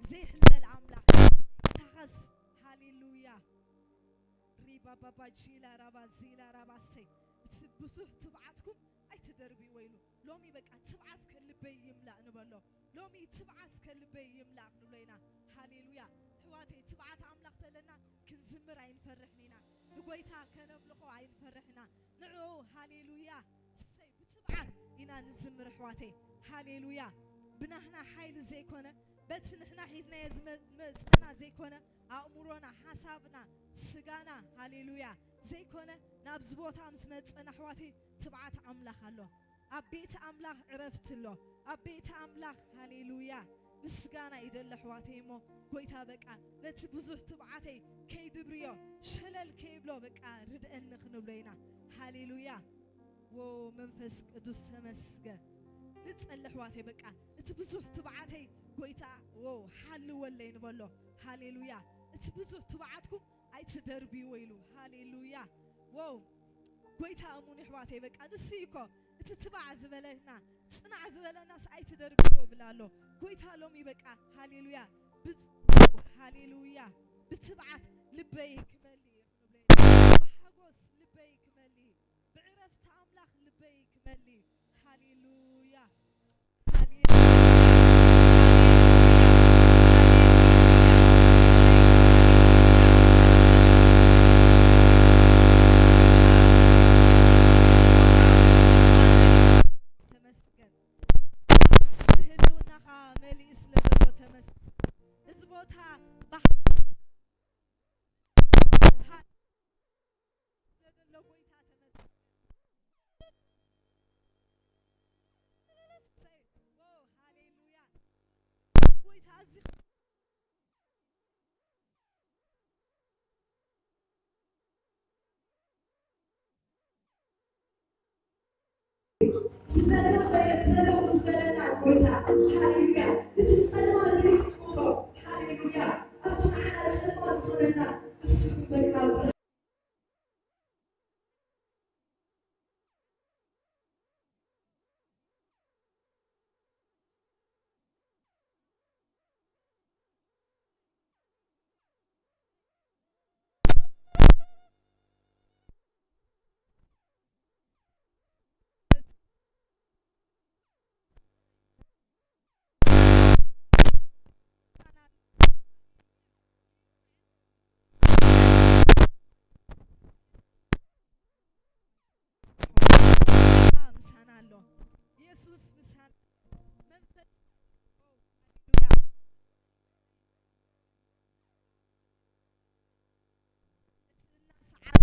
ዘይሕለል ኣምላኽ ታኸስ። ሃሌሉያ። ሪባባባጂላ ራባዚላ ራባሰይ። እቲ ብዙሕ ትብዓትኩም ኣይትደርብይዎ ኢሉ። ሎሚ በቃ ትብዓት ከልበይ ይምላእ ንበሎ። ሎሚ ትብዓት ከልበይ ይምላእ ክንብሎ ኢና። ሃሌሉያ ኣሕዋተይ፣ ትብዓት ኣምላኽ ተለና ክንዝምር ኣይንፈርሕን ኢና፣ ንጎይታ ከነምልኾ ኣይንፈርሕ ኢና ንዕኡ። ሃሌሉያ። ሰይ፣ ብትብዓት ኢና ንዝምር ኣሕዋተይ። ሃሌሉያ። ብናህና ሓይሊ ዘይኮነ፣ በቲ ንሕና ሒዝናዮ ዝመፀና ዘይኮነ፣ ኣእምሮና፣ ሓሳብና፣ ስጋና፣ ሃሌሉያ፣ ዘይኮነ፣ ናብዚ ቦታ ምስ መፀና ኣሕዋተይ ትብዓት ኣምላኽ ኣሎ። ኣብ ቤት ኣምላኽ ዕረፍቲ ኣሎ። ኣብ ቤት ኣምላኽ፣ ሃሌሉያ፣ ምስጋና እዩ ደሎ ኣሕዋተይ። እሞ ጎይታ በቃ ነቲ ብዙሕ ትብዓተይ ከይድብርዮ፣ ሸለል ከይብሎ በቃ ርድአኒ ክንብሎ ኢና። ሃሌሉያ። ዎ መንፈስ ቅዱስ ተመስገን። ንፀሊ ኣሕዋተይ። በቃ እቲ ብዙሕ ትብዓተይ ጎይታ ዎ ሓልወለይ ንበሎ። ሃሌሉያ። እቲ ብዙሕ ትብዓትኩም ኣይትደርብይዎ ኢሉ። ሃሌሉያ። ዎ ጎይታ እሙን ኣሕዋተይ። በቃ ንሱ እኮ እቲ ትባዕ ዝበለና፣ ፅናዕ ዝበለናስ ኣይትደርብይዎ ብላ ኣሎ ጎይታ። ሎሚ በቃ ሃሌሉያ፣ ሃሌሉያ፣ ብትብዓት ልበይ ክመልእ ክንብሎ ኢና። ብሓጎስ ልበይ ክመልእ፣ ብዕረፍቲ ኣምላኽ ልበይ ክመልእ። ሃሌሉያ፣ ሃሌሉያ፣ ሃሌሉያ። እሰይ፣ ሃሌሉያ። መንፈስ ቅዱስ ተመስገን፣ ጎይታ ተመስገን። እዚ ቦታ ብህልውና መሊኡ ስለ ዘሎ ተመስገን። ብህልውናኻ መሊኡ ስለ ዘሎ ተመስገን። እዚ ቦታ ስለ ዘሎ ጎይታ ተመስገን። እሰይ፣ ሃሌሉያ። ጎይታ እዚ ሰለው ዝበለና ጎይታ፣ ሃሌሉያ፣ እቲ ፀልማት ዘይፅሞቶ፣ ሃሌሉያ፣ ኣብቲ ንዓና ፀልማት ዝኾነና ንሱ በቃ ምሳና ኣሎ። ኢየሱስ ምሳና፣ መንፈስ፣ ሃሌሉያ። እቲ እናሰዓር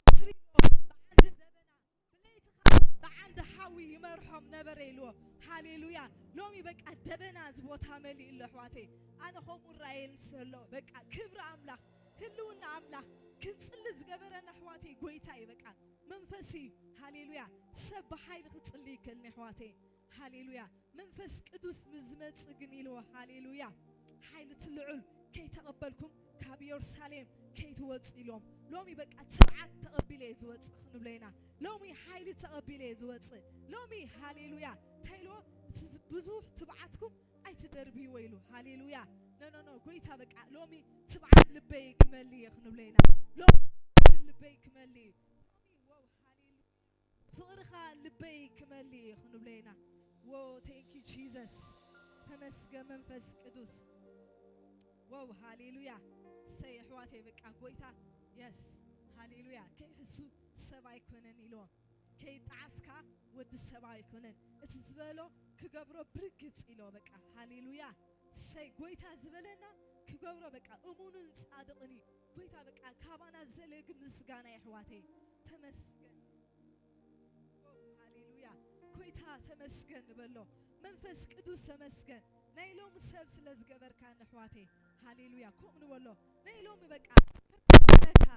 ብዓንዲ ደበና፣ ብለይቲ ብዓንዲ ሓዊ ይመርሖም ነበረ ኢልዎ። ሃሌሉያ። ሎሚ በቃ ደበና እዚ ቦታ መሊኡ ኣሎ ኣሕዋተይ። ኣነ ከምኡ ራእየን ዘሎ በቃ ክብሪ ኣምላኽ፣ ህልውና ኣምላኽ ክንፅሊ ዝገበረና ኣሕዋተይ ጎይታ እዩ፣ በቃ መንፈስ እዩ። ሃሌሉያ። ሰብ ብሓይሊ ክፅሊ ይክእልኒ ኣሕዋተይ። ሃሌሉያ። መንፈስ ቅዱስ ምስ ዝመፅእ ግን ኢልዎ፣ ሃሌሉያ፣ ሓይሊ ትልዑል ከይተቐበልኩም ካብ ኢየሩሳሌም ከይትወፅእ ኢሎም። ሎሚ በቃ ትብዓት ተቐቢለ እየ ዝወፅእ ክንብሎ ኢና። ሎሚ ሓይሊ ተቐቢለ እየ ዝወፅእ ሎሚ። ሃሌሉያ። እንታይ ኢልዎ? እቲ ብዙሕ ትብዓትኩም ኣይትደርብይዎ ኢሉ። ሃሌሉያ። No, no, no። ጎይታ በቃ ሎሚ ትብዓት ልበይ ክመልእ እየ ክንብሎ ኢና። ሎሚ ልበይ ክመልእ፣ ሎሚ wow፣ ሃሌሉያ፣ ፍቕርኻ ልበይ ክመልእ እየ ክንብሎ ኢና። ዎ thank you Jesus። ተመስገን መንፈስ ቅዱስ። Wow፣ ሃሌሉያ። ሰይ ኣሕዋተይ፣ በቃ ጎይታ፣ yes፣ ሃሌሉያ። ከይሕሱ ሰብ ኣይኮነን ኢልዎ፣ ከይጣዓስካ ወዲ ሰብ ኣይኮነን፣ እቲ ዝበሎ ክገብሮ ብርግፅ ኢልዎ። በቃ ሃሌሉያ። ሰይ፣ ጎይታ ዝበለና ክገብሮ በቃ እሙንን ፃድቕን እዩ ጎይታ። በቃ ካባና ዘለግ ምስጋና ኣሕዋተይ። ተመስገን፣ ሃሌሉያ። ጎይታ ተመስገን ንበሎ። መንፈስ ቅዱስ ተመስገን፣ ናይ ሎሚ ሰብ ስለ ዝገበርካ ንኣሕዋተይ። ሃሌሉያ። ከምኡ ንበሎ። ናይ ሎሚ በቃ ከመስግነካ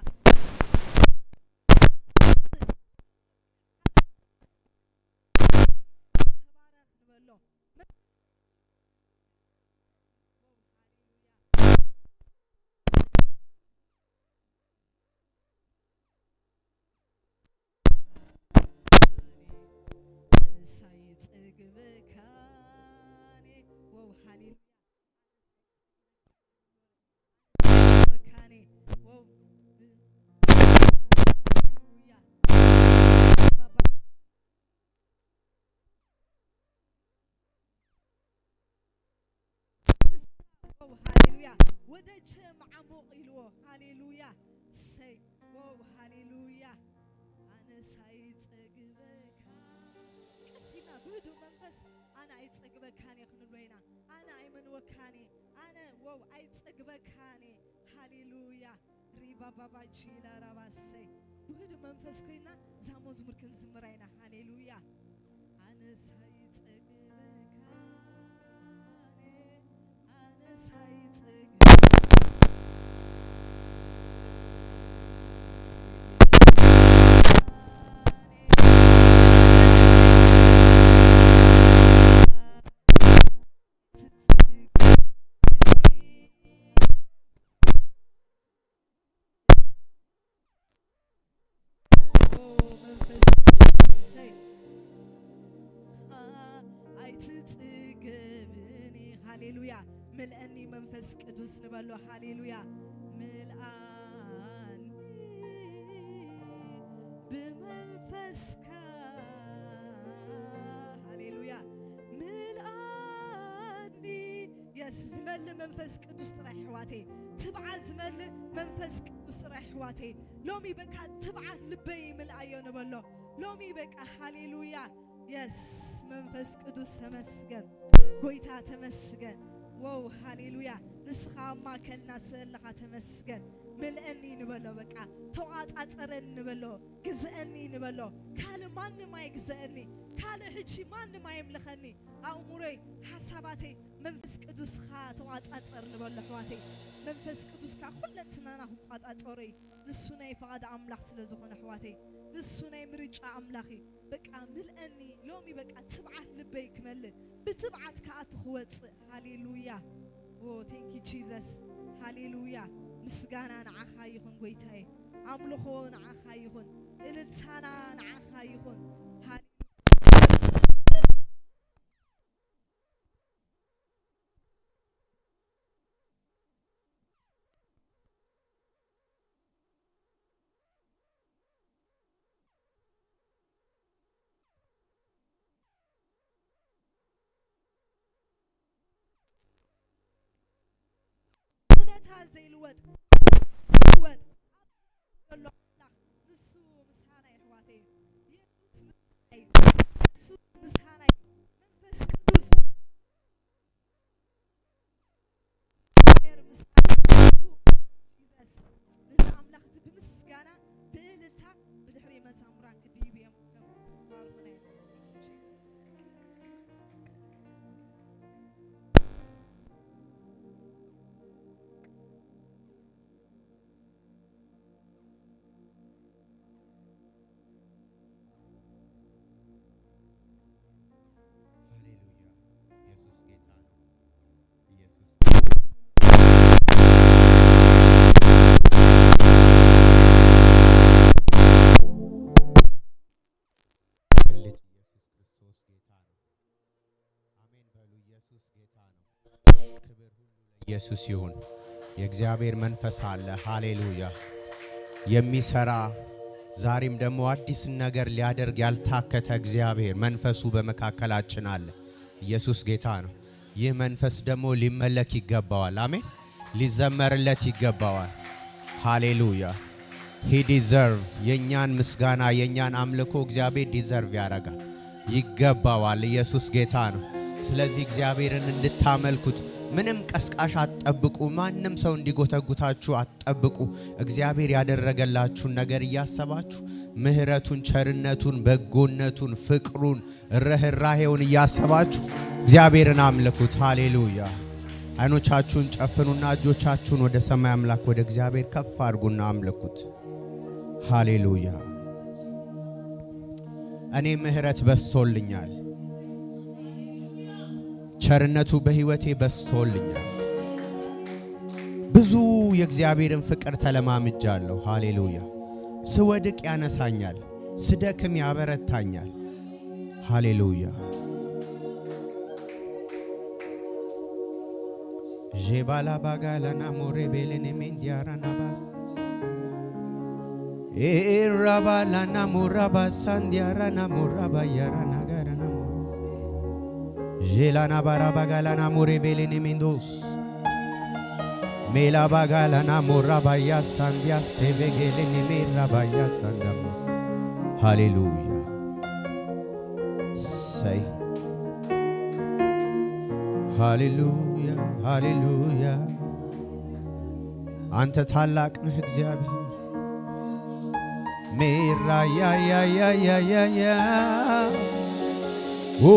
ተባረኽ ንበሎ። ሃሌሉያ ወደጀ መዓሙቕ ኢልዎ። ሃሌሉያ፣ ሰይ፣ wow፣ ሃሌሉያ። ኣነስ ኣይፀግበካ። ቀስ ኢልና ብህዱእ መንፈስ ኣነ ኣይፀግበካን እየ ክንብሎ ኢና። ኣነ ኣይመንወካን እየ ኣነ፣ wow፣ ኣይፀግበካን እየ። ሃሌሉያ፣ ሪባባባቺላ ራባሰይ። ብህዱእ መንፈስ ኮይና እዛ መዝሙር ክንዝምራ ኢና። ሃሌሉያ። ኣነስ ኣይፀግበካን፣ ኣነስ መንፈሰይ ኣይትፅገብኒ። ሃሌሉያ፣ ምልአኒ መንፈስ ቅዱስ ንበሎ። ሃሌሉያ፣ ምልኣኒ ብመንፈስካ። ሃሌሉያ፣ ምልኣኒ። Yes፣ ዝመልእ መንፈስ ቅዱስ ጥራይ ኣሕዋተይ፣ ትብዓት ዝመልእ መንፈስ ቅዱስ ጥራይ ኣሕዋተይ። ሎሚ በቃ ትብዓት ልበይ ምልኣዮ ንበሎ ሎሚ በቃ። ሃሌሉያ፣ yes፣ መንፈስ ቅዱስ ተመስገን፣ ጎይታ ተመስገን። Wow፣ ሃሌሉያ፣ ንስኻ ማእከልና ስለለኻ ተመስገን። ምልአኒ ንበሎ፣ በቃ ተቋፃፀረኒ ንበሎ፣ ግዝአኒ ንበሎ። ካልእ ማንም ኣይግዝአኒ፣ ካልእ ሕጂ ማንም ኣይምልኸኒ። ኣእምሮይ፣ ሓሳባተይ መንፈስ ቅዱስካ ተቋፃፀር ንበሎ ኣሕዋተይ። መንፈስ ቅዱስካ ኩለንትናና ክቋፃፀሮ እዩ። ንሱ ናይ ፈቓድ ኣምላኽ ስለ ዝኾነ ኣሕዋተይ፣ ንሱ ናይ ምርጫ ኣምላኽ እዩ። በቃ ምልአኒ ሎሚ፣ በቃ ትብዓት ልበይ ክመልእ፣ ብትብዓት ከኣቱ ክወፅእ። ሃሌሉያ፣ oh thank you Jesus። ሃሌሉያ፣ ምስጋና ንዓኻ ይኹን ጎይታዬ፣ ኣምልኾ ንዓኻ ይኹን፣ እልልታና ንዓኻ ይኹን። ኩነታ ዘይልወጥ ወጥ ዘሎ ኣምላኽ ንሱ ምሳና እዩ ኣሕዋተይ። ኢየሱስ ምሳና እዩ፣ ኢየሱስ ምሳና እዩ፣ መንፈስ ቅዱስ ምሳና እዩ። Jesus፣ ነዚ ኣምላኽ እዚ ብምስጋና ብእልልታ ብድሕሪ መዛሙራን ክድይቡ እዮም፣ ባርኹና እዮም። ሃሌሉያ፣ ኢየሱስ ጌታ ነው። ኢየሱስ ልጅ ኢየሱስ ክርስቶስ ጌታ ነው። አሜን በሉ። ኢየሱስ ጌታ ነው። ክብር ሁሉ ለኢየሱስ ይሁን። የእግዚአብሔር መንፈስ አለ። ሃሌሉያ፣ የሚሰራ፣ ዛሬም ደግሞ አዲስን ነገር ሊያደርግ ያልታከተ እግዚአብሔር መንፈሱ በመካከላችን አለ። ኢየሱስ ጌታ ነው። ይህ መንፈስ ደግሞ ሊመለክ ይገባዋል። አሜን። ሊዘመርለት ይገባዋል። ሃሌሉያ፣ he deserve የእኛን ምስጋና፣ የእኛን አምልኮ እግዚአብሔር deserve ያደርጋል፣ ይገባዋል። ኢየሱስ ጌታ ነው። ስለዚህ እግዚአብሔርን እንድታመልኩት ምንም ቀስቃሽ አትጠብቁ። ማንም ሰው እንዲጎተጉታችሁ አትጠብቁ። እግዚአብሔር ያደረገላችሁን ነገር እያሰባችሁ፣ ምሕረቱን፣ ቸርነቱን፣ በጎነቱን፣ ፍቅሩን፣ ርኅራሄውን እያሰባችሁ እግዚአብሔርን አምልኩት። ሃሌሉያ። አይኖቻችሁን ጨፍኑና እጆቻችሁን ወደ ሰማይ አምላክ ወደ እግዚአብሔር ከፍ አድርጉና አምልኩት። ሃሌሉያ። እኔ ምሕረት በዝቶልኛል። ቸርነቱ በሕይወቴ በዝቶልኛል። ብዙ የእግዚአብሔርን ፍቅር ተለማምጃለሁ። ሃሌሉያ። ስወድቅ ያነሳኛል፣ ስደክም ያበረታኛል። ሃሌሉያ። ዤባላ ባጋላና ሞሬ ቤሌኔ ሜንዲያራናባስ ኤራባላና ሞራባ ሳንዲያራና ሞራባ ያራና ጋራና ዤላና ባራባ ጋላና ሞሬ ቤሌኔ ሜንዶስ። ሜላ ባጋላና ሞራ ባያ ሳንዲያስ ቴቬጌሌኒ ሜራ ባያ ሳንዳማ። ሃሌሉያ፣ ሰይ፣ ሃሌሉያ፣ ሃሌሉያ። አንተ ታላቅ ነህ እግዚአብሔር። ሜራ ያ ያ ያ ያ ያ ያ ኦ።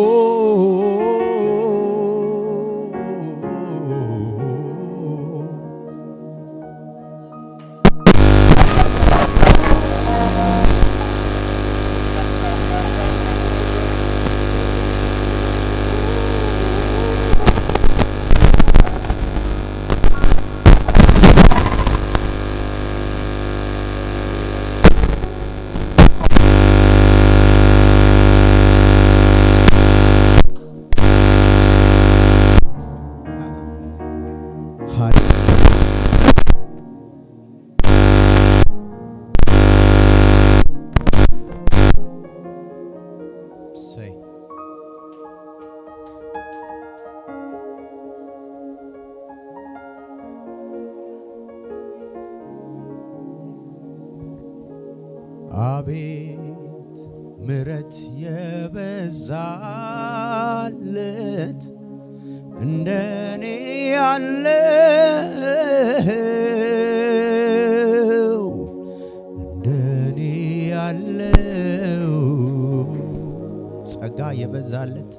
ሰይ። አቤት ምረት የበዛለት፣ እንደኔ ያለው፣ እንደኔ ያለው፣ ጸጋ የበዛለት፣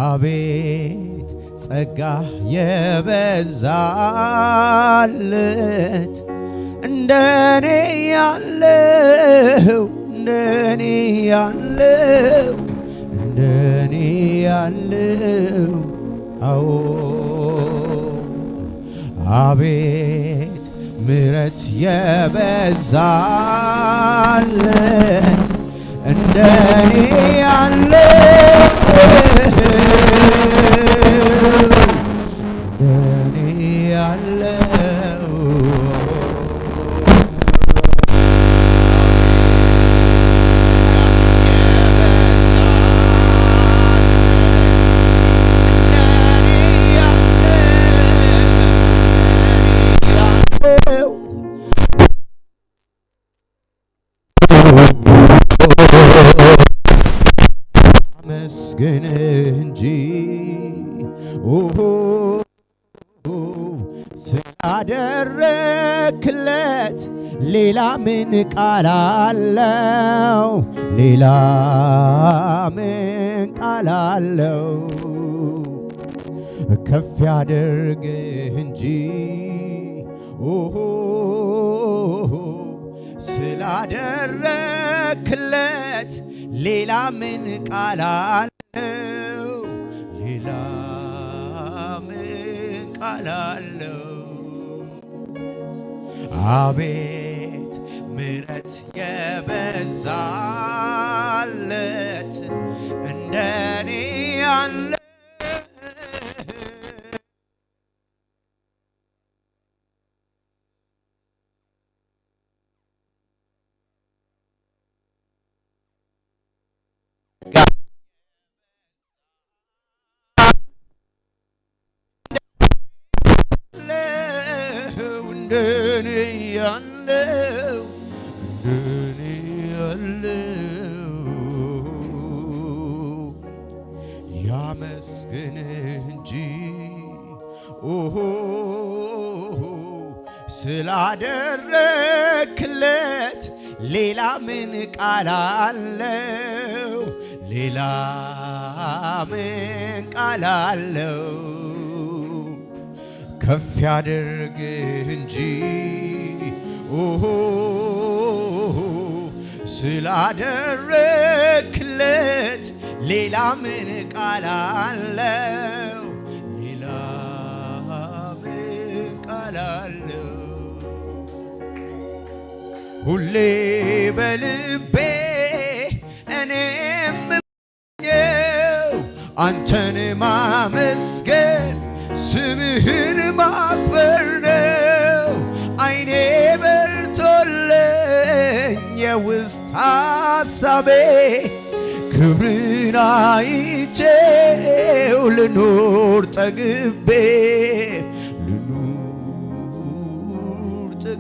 አቤት ጸጋ የበዛለት፣ እንደኔ ያለው፣ እንደኔ ያለው፣ እንደኔ ያለው፣ አዎ፣ አቤት ምረት የበዛለት፣ እንደኔ ያለው፣ እንደኔ ያለው። መስግን እንጂ ስላደረክለት ሌላ ምን ቃል አለው? ሌላ ምን ቃል አለው? ከፍ ያድርግህ እንጂ ስላደረክለት ሌላ ምን ቃል አለው? ሌላ ምን ቃል አለው? አቤት ምረት የበዛለት፣ እንደኔ ያለ። እንደኔ ያለው፣ እንደኔ ያለው ያመስግን እንጂ ኦሆ ስላደረክለት ሌላ ምን ቃል አለው? ሌላ ምን ቃል አለው? ከፍ ያድርግህ እንጂ ኦሆ ስላደረክለት ሌላ ምን ቃል አለው? ሌላ ምን ቃል አለው? ሁሌ በልቤ እኔ የምመኘው አንተን ማመስገን ስምህን ማክበር ነው። አይኔ በርቶልኝ የውስጥ ሐሳቤ ክብርን አይቼው ልኑር ጠግቤ፣ ልኑር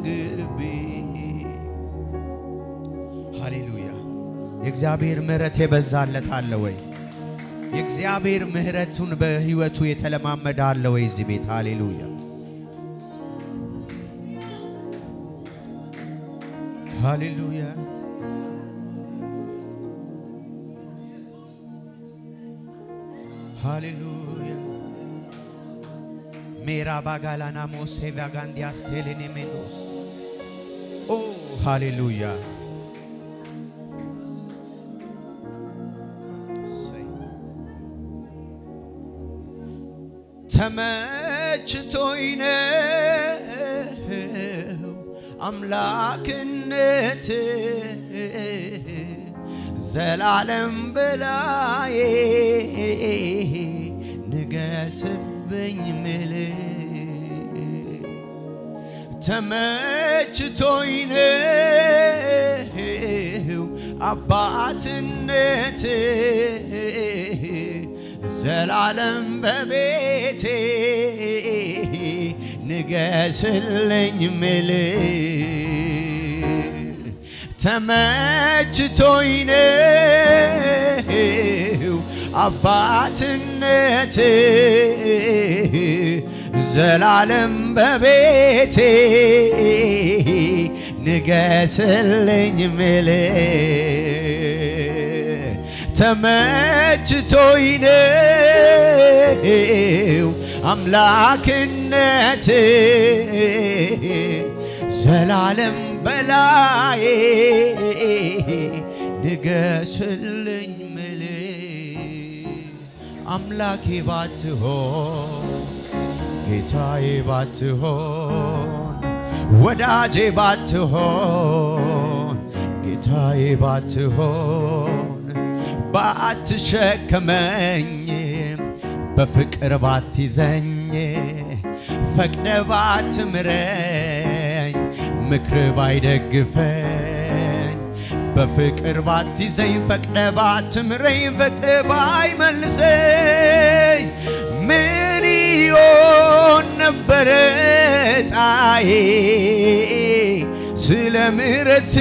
ጠግቤ። ሃሌሉያ! የእግዚአብሔር ምሕረት የበዛለት አለ ወይ? የእግዚአብሔር ምሕረቱን በሕይወቱ የተለማመደ አለ ወይ እዚህ ቤት? ሃሌሉያ፣ ሃሌሉያ፣ ሃሌሉያ። ሜራ ባጋላና ሞሴ ቫጋንዲያስ ቴሌኔሜኖስ። ኦ ሃሌሉያ! እሰይ። ተመችቶኝ ነው አምላክነት ዘላለም በላዬ ንገስብኝ ምል። ተመችቶኝ ነው አባትነት ዘላለም በቤቴ ንገስልኝ ምል። ተመችቶኝ ነው አባትነት ዘላለም በቤቴ ንገስልኝ ምል። ተመችቶኝ ነው አምላክነት ዘላለም በላዬ ንገስልኝ ምል። አምላኬ ባትሆን፣ ጌታዬ ባትሆን፣ ወዳጄ ባትሆን፣ ጌታዬ ባትሆን፣ ባትሸከመኝ፣ በፍቅር ባትይዘኝ፣ ፈቅደ ባትምረኝ፣ ምክር ባይደግፈኝ፣ በፍቅር ባትይዘኝ፣ ፈቅደ ባትምረኝ፣ ፈቅደ ባይመልሰኝ፣ ምን ይሆን ነበረ ጣዬ? ስለ ምሕረት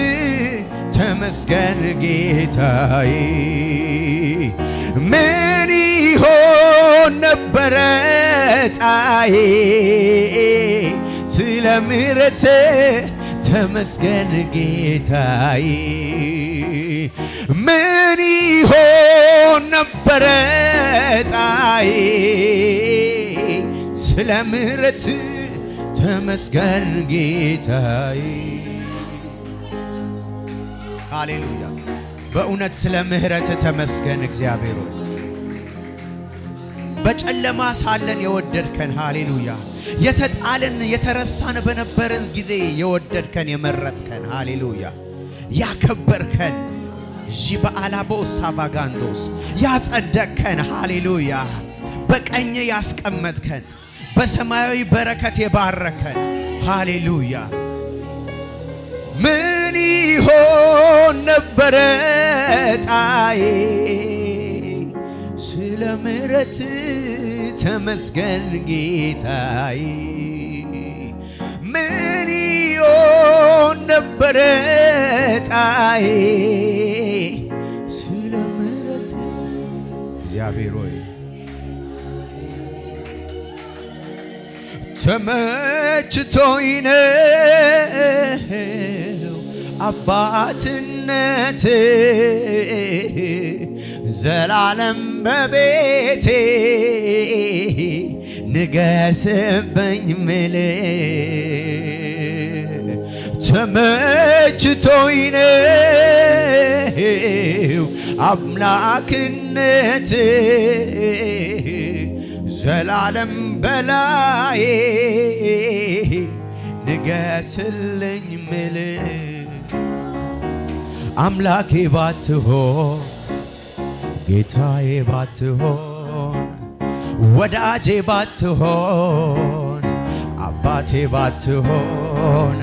ተመስገን ጌታዬ። ምን ይሆን ነበረ ጣዬ? ስለ ምሕረት ተመስገን ጌታዬ። ምን ይሆን ነበረ ጣዬ? ስለ ምሕረት ተመስገን ጌታዬ። ሃሌሉያ! በእውነት ስለ ምሕረት ተመስገን እግዚአብሔር ሆይ። በጨለማ ሳለን የወደድከን፣ ሃሌሉያ። የተጣልን የተረሳን በነበርን ጊዜ የወደድከን፣ የመረጥከን፣ ሃሌሉያ። ያከበርከን፣ ዢበአላቦስ ሳቫጋንዶስ፣ ያጸደቅከን፣ ሃሌሉያ። በቀኝ ያስቀመጥከን፣ በሰማያዊ በረከት የባረከን፣ ሃሌሉያ። ምን ይሆን ነበረ ጣዬ? ስለ ምሕረት ተመስገን ጌታዬ። ምን ይሆን ነበረ ጣዬ? ስለ ምሕረት እግዚአብሔር ሆይ ተመችቶኝ ነው አባትነት ዘላለም በቤቴ ንገስብኝ ምል። ተመችቶኝ ነው አምላክነት ዘላለም በላዬ ንገስልኝ ምል። አምላኬ ባትሆን፣ ጌታዬ ባትሆን፣ ወዳጄ ባትሆን፣ አባቴ ባትሆን፣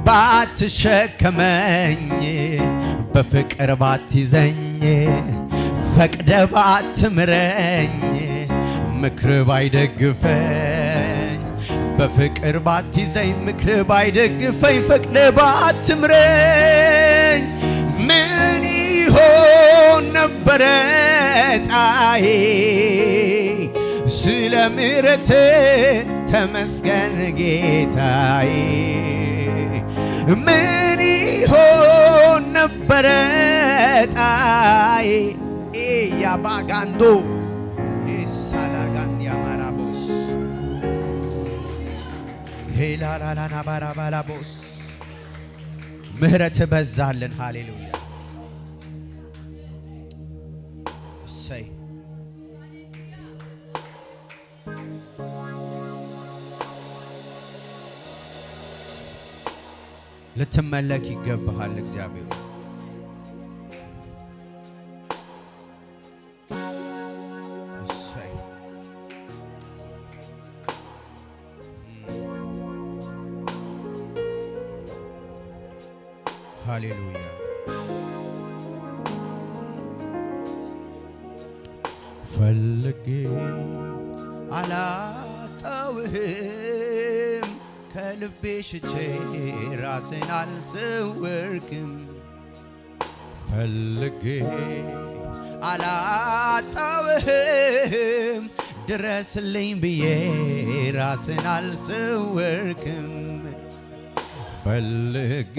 ባትሸከመኝ፣ በፍቅር ባትይዘኝ፣ ፈቅደ ባትምረኝ፣ ምክር ባይደግፈኝ፣ በፍቅር ባትይዘኝ፣ ምክር ባይደግፈኝ፣ ፈቅደ ባትምረኝ፣ ምን ይሆን ነበረ ጣዬ? ስለ ምሕረት ተመስገን ጌታዬ። ምን ይሆን ነበረ ጣዬ? ያባጋንዶ ሳላጋን ያማራቦስ ሄላላላና ባራባላቦስ፣ ምህረት በዛልን። ሃሌሉያ፣ እሰይ። ልትመለክ ይገባሃል እግዚአብሔር። እሰይ። ሃሌሉያ። ፈልጌ አላጣውህም፣ ከልቤ ሽቼ ራሴን አልሰወርክም። ፈልጌ አላጣውህም፣ ድረስልኝ ብዬ ራሴን አልሰወርክም። ፈልጌ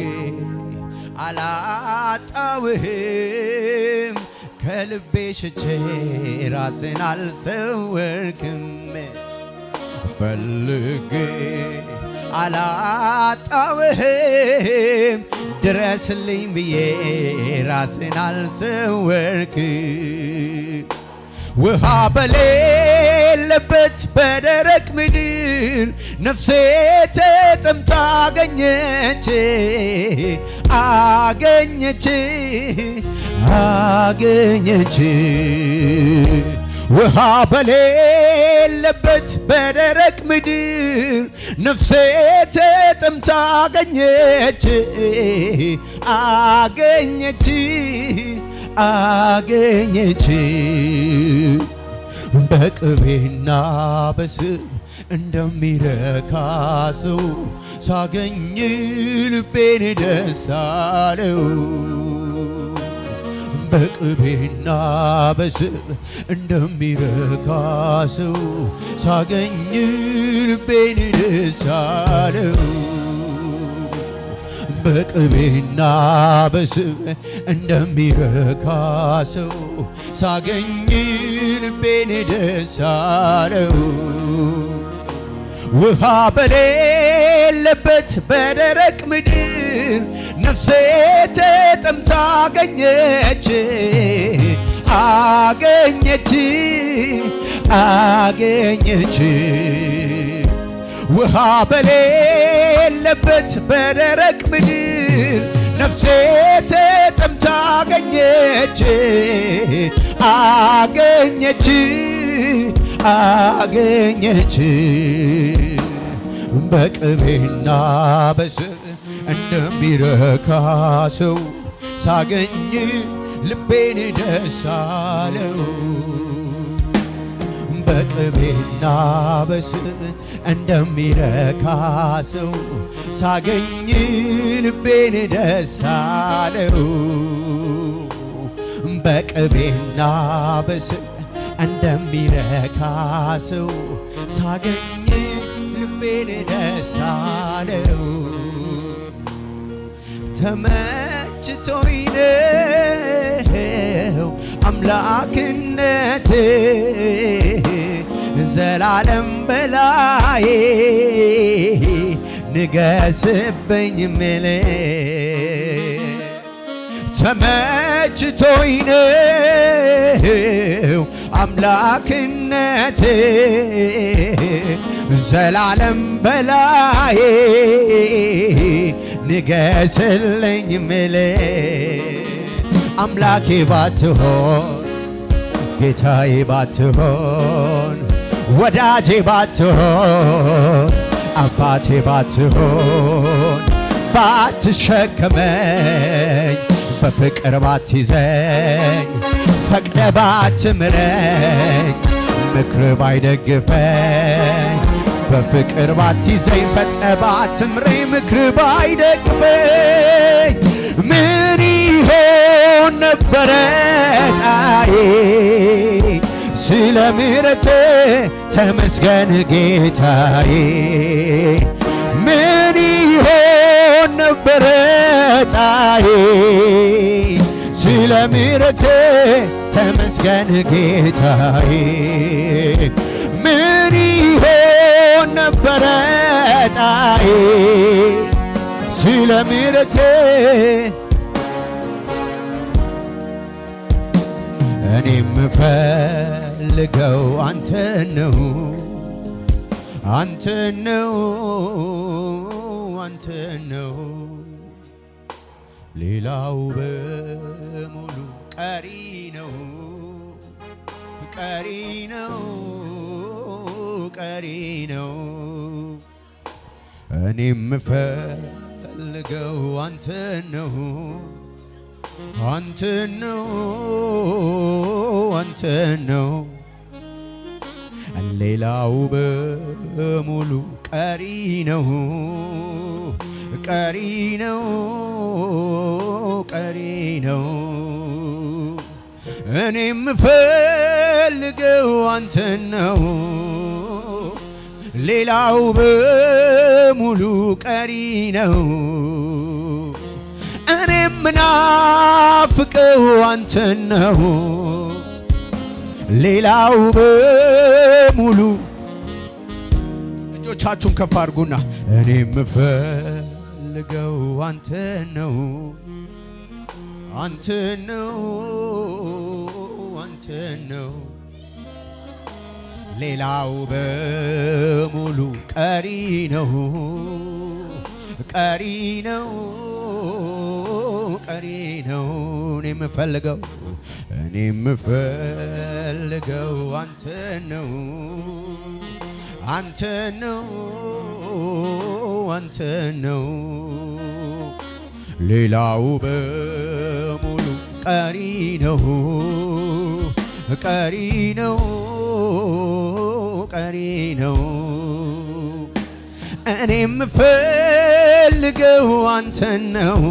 አላጣውህም፣ ከልቤ ሽቼ ራሴን አልሰወርክም። ፈልጌ አላጣውህም፣ ድረስልኝ ብዬ ራሴን አልሰወርክም። ውሃ በሌለበት በደረቅ ምድር ነፍሴ ተጠምታ አገኘች፣ አገኘች፣ አገኘች። ውሃ በሌለበት በደረቅ ምድር ነፍሴ ተጠምታ አገኘች፣ አገኘች፣ አገኘች። በቅቤና በስብ እንደሚረካ ሰው ሳገኝ ልቤን ደስ አለው። በቅቤና በስብ እንደሚረካ ሰው ሳገኝ ልቤን ደስ አለው። በቅቤና በስብ እንደሚረካ ሰው ሳገኝ ልቤን ደስ አለው። ውሃ በሌለበት በደረቅ ምድር ነፍሴ ተጠምታ አገኘች፣ አገኘች፣ አገኘች። ውሃ በሌለበት በደረቅ ምድር ነፍሴ ተጠምታ አገኘች፣ አገኘች፣ አገኘች። በቅቤና በስብ እንደሚረካ ሰው ሳገኝ ልቤን ደስ አለው። በቅቤና በስብ እንደሚረካ ሰው ሳገኝ ልቤን ደስ አለው። በቅቤና በስብ እንደሚረካ ሰው ሳገኝ ልቤን ደስ አለው። ተመችቶኝ ነው አምላክነት ዘላለም በላይ ንገስብኝ ምል። ተመችቶኝ ነው አምላክነት ዘላለም በላይ ንገስልኝ ምል። አምላኬ ባትሆን፣ ጌታዬ ባትሆን፣ ወዳጄ ባትሆን፣ አባቴ ባትሆን፣ ባትሸከመኝ፣ በፍቅር ባትይዘኝ፣ ፈቅደ ባትምረኝ፣ ምክር ባይደግፈኝ፣ በፍቅር ባትይዘኝ፣ ፈጥነ ባትምረኝ፣ ምክር ባይደግፈኝ፣ ምን ይሆን ነበረ ጣዬ? ስለ ምሕረት ተመስገን ጌታዬ። ምን ይሆን ነበረ ጣዬ? ስለ ምሕረት ተመስገን ጌታዬ። ምን ይሆን ነበረ ጣዬ? ስለ ምሕረት። እኔ የምፈልገው አንተ ነው፣ አንተ ነው፣ አንተ ነው። ሌላው በሙሉ ቀሪ ነው፣ ቀሪ ነው፣ ቀሪ ነው። እኔ የምፈልገው አንተ ነው፣ አንተ ነው፣ አንተ ነው። ሌላው በሙሉ ቀሪ ነው፣ ቀሪ ነው፣ ቀሪ ነው። እኔ የምፈልገው አንተን ነው። ሌላው በሙሉ ቀሪ ነው። እኔ የምናፍቀው አንተን ነው። ሌላው በሙሉ፣ እጆቻችሁን ከፍ አድርጉና፣ እኔ የምፈልገው አንተን ነው፣ አንተን ነው፣ አንተን ነው። ሌላው በሙሉ ቀሪ ነው፣ ቀሪ ነው፣ ቀሪ ነው። እኔ የምፈልገው፣ እኔ የምፈልገው አንተ ነው፣ አንተ ነው፣ አንተ ነው። ሌላው በሙሉ ቀሪ ነው፣ ቀሪ ነው፣ ቀሪ ነው። እኔ የምፈልገው አንተን ነው።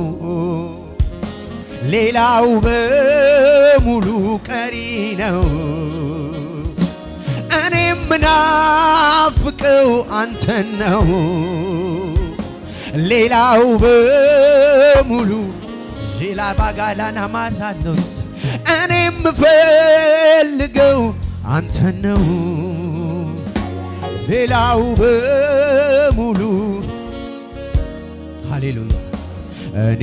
ሌላው በሙሉ ቀሪ ነው። እኔ የምናፍቀው አንተን ነው። ሌላው በሙሉ ሌላ ባጋላና ማሳነስ፣ እኔ የምፈልገው አንተን ነው። ሌላው በሙሉ፣ ሃሌሉያ። እኔ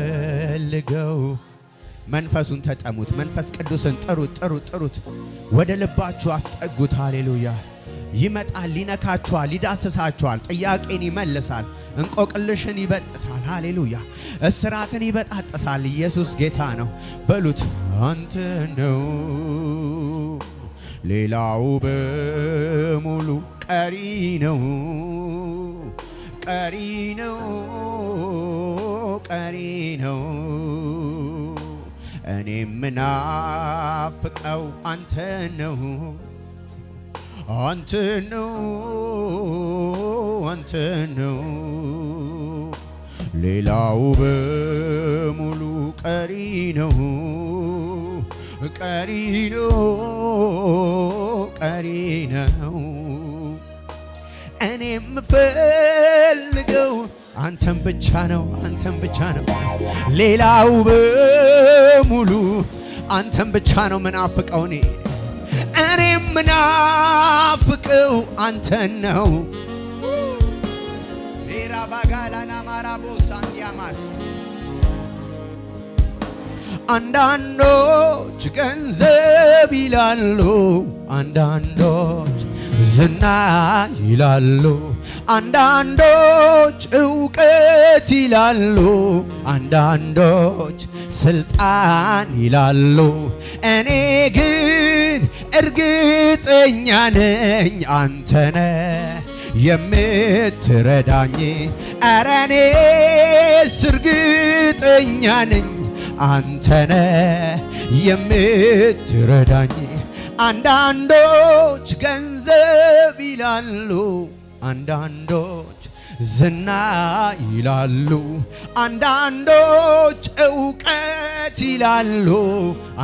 የምፈልገው፣ መንፈሱን ተጠሙት። መንፈስ ቅዱስን ጥሩት፣ ጥሩት፣ ጥሩት። ወደ ልባችሁ አስጠጉት። ሃሌሉያ። ይመጣል፣ ይነካችኋል፣ ይዳስሳችኋል፣ ጥያቄን ይመልሳል፣ እንቆቅልሽን ይበጥሳል። ሃሌሉያ። እስራትን ይበጣጥሳል። ኢየሱስ ጌታ ነው በሉት። አንተ ነው፣ ሌላው በሙሉ ቀሪ ነው፣ ቀሪ ነው፣ ቀሪ ነው። እኔ ምናፍቀው አንተ ነው፣ አንተ ነው፣ አንተ ነው። ሌላው በሙሉ ቀሪ ነው፣ ቀሪ ነው፣ ቀሪ ነው። እኔ የምፈልገው አንተን ብቻ ነው፣ አንተን ብቻ ነው። ሌላው በሙሉ አንተን ብቻ ነው ምናፍቀው እኔ። እኔ ምናፍቀው አንተን ነው። ሌራ ባጋላና ማራቦ ሳንዲያማስ። አንዳንዶች ገንዘብ ይላሉ፣ አንዳንዶች ዝና ይላሉ፣ አንዳንዶች እውቀት ይላሉ፣ አንዳንዶች ስልጣን ይላሉ። እኔ ግን እርግጠኛ ነኝ አንተነ የምትረዳኝ። ኧረ እኔስ እርግጠኛ ነኝ አንተነ የምትረዳኝ። አንዳንዶች ገንዘብ ይላሉ፣ አንዳንዶች ዝና ይላሉ፣ አንዳንዶች እውቀት ይላሉ፣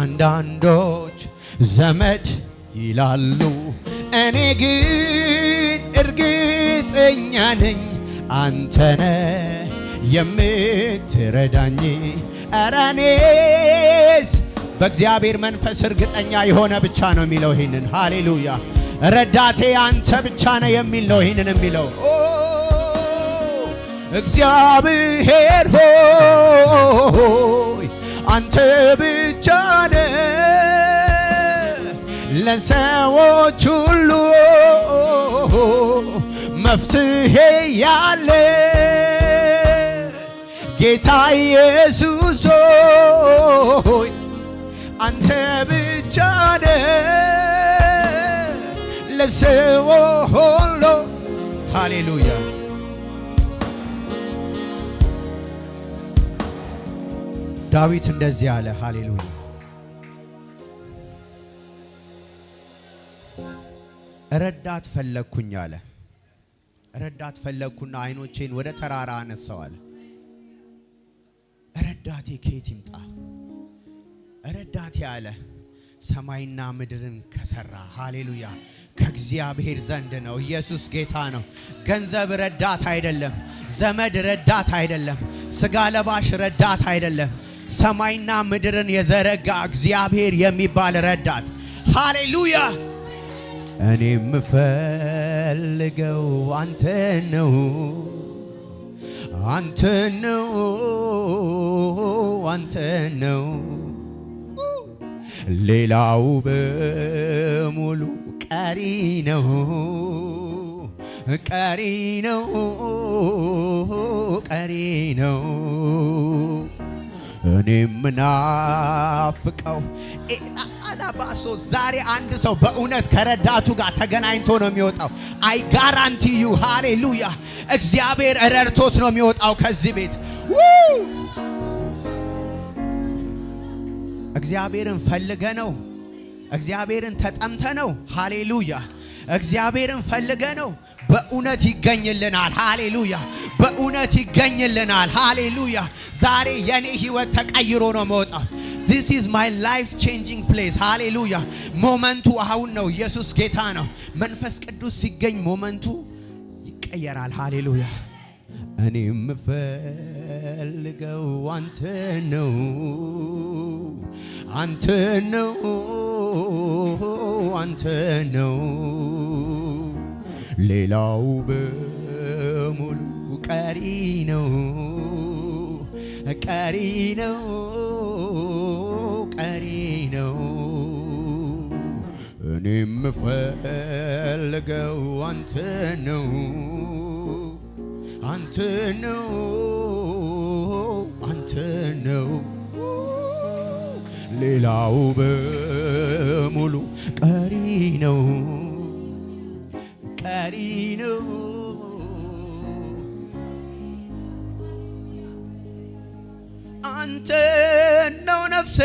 አንዳንዶች ዘመድ ይላሉ። እኔ ግን እርግጠኛ ነኝ አንተነህ የምትረዳኝ። ኧረ እኔስ በእግዚአብሔር መንፈስ እርግጠኛ የሆነ ብቻ ነው የሚለው ይህንን። ሃሌሉያ! ረዳቴ አንተ ብቻ ነህ የሚል ነው ይህንን የሚለው። እግዚአብሔር ሆይ፣ አንተ ብቻ ነህ ለሰዎች ሁሉ መፍትሄ ያለ። ጌታ ኢየሱስ ሆይ፣ አንተ ብቻ ነህ ለሰው ሁሉ። ሃሌሉያ! ዳዊት እንደዚህ አለ። ሃሌሉያ! ረዳት ፈለግኩኝ አለ። ረዳት ፈለግኩና አይኖቼን ወደ ተራራ አነሳው አለ። ረዳቴ ከየት ይምጣ? ረዳቴ አለ ሰማይና ምድርን ከሰራ፣ ሃሌሉያ፣ ከእግዚአብሔር ዘንድ ነው። ኢየሱስ ጌታ ነው። ገንዘብ ረዳት አይደለም። ዘመድ ረዳት አይደለም። ስጋ ለባሽ ረዳት አይደለም። ሰማይና ምድርን የዘረጋ እግዚአብሔር የሚባል ረዳት። ሃሌሉያ! እኔ የምፈልገው አንተ ነው፣ አንተ ነው፣ አንተ ነው። ሌላው በሙሉ ቀሪ ነው፣ ቀሪ ነው፣ ቀሪ ነው። እኔ ምናፍቀው አላባሶ ዛሬ አንድ ሰው በእውነት ከረዳቱ ጋር ተገናኝቶ ነው የሚወጣው። I guarantee you። ሃሌሉያ! እግዚአብሔር ረድቶት ነው የሚወጣው ከዚህ ቤት። እግዚአብሔርን ፈልገ ነው። እግዚአብሔርን ተጠምተ ነው። ሃሌሉያ! እግዚአብሔርን ፈልገ ነው። በእውነት ይገኝልናል። ሃሌሉያ! በእውነት ይገኝልናል። ሃሌሉያ! ዛሬ የኔ ህይወት ተቀይሮ ነው መውጣት። This is my life changing place። ሃሌሉያ! Moment ኡ አሁን ነው። ኢየሱስ ጌታ ነው። መንፈስ ቅዱስ ሲገኝ moment ኡ ይቀየራል። ሃሌሉያ! እኔ የምፈልገው አንተ ነው፣ አንተ ነው፣ አንተ ነው። ሌላው በሙሉ ቀሪ ነው፣ ቀሪ ነው፣ ቀሪ ነው። እኔ የምፈልገው አንተ ነው፣ አንተ ነው፣ አንተ ነው። ሌላው በሙሉ ቀሪ ነው፣ ቀሪ ነው። አንተ ነው ነፍሴ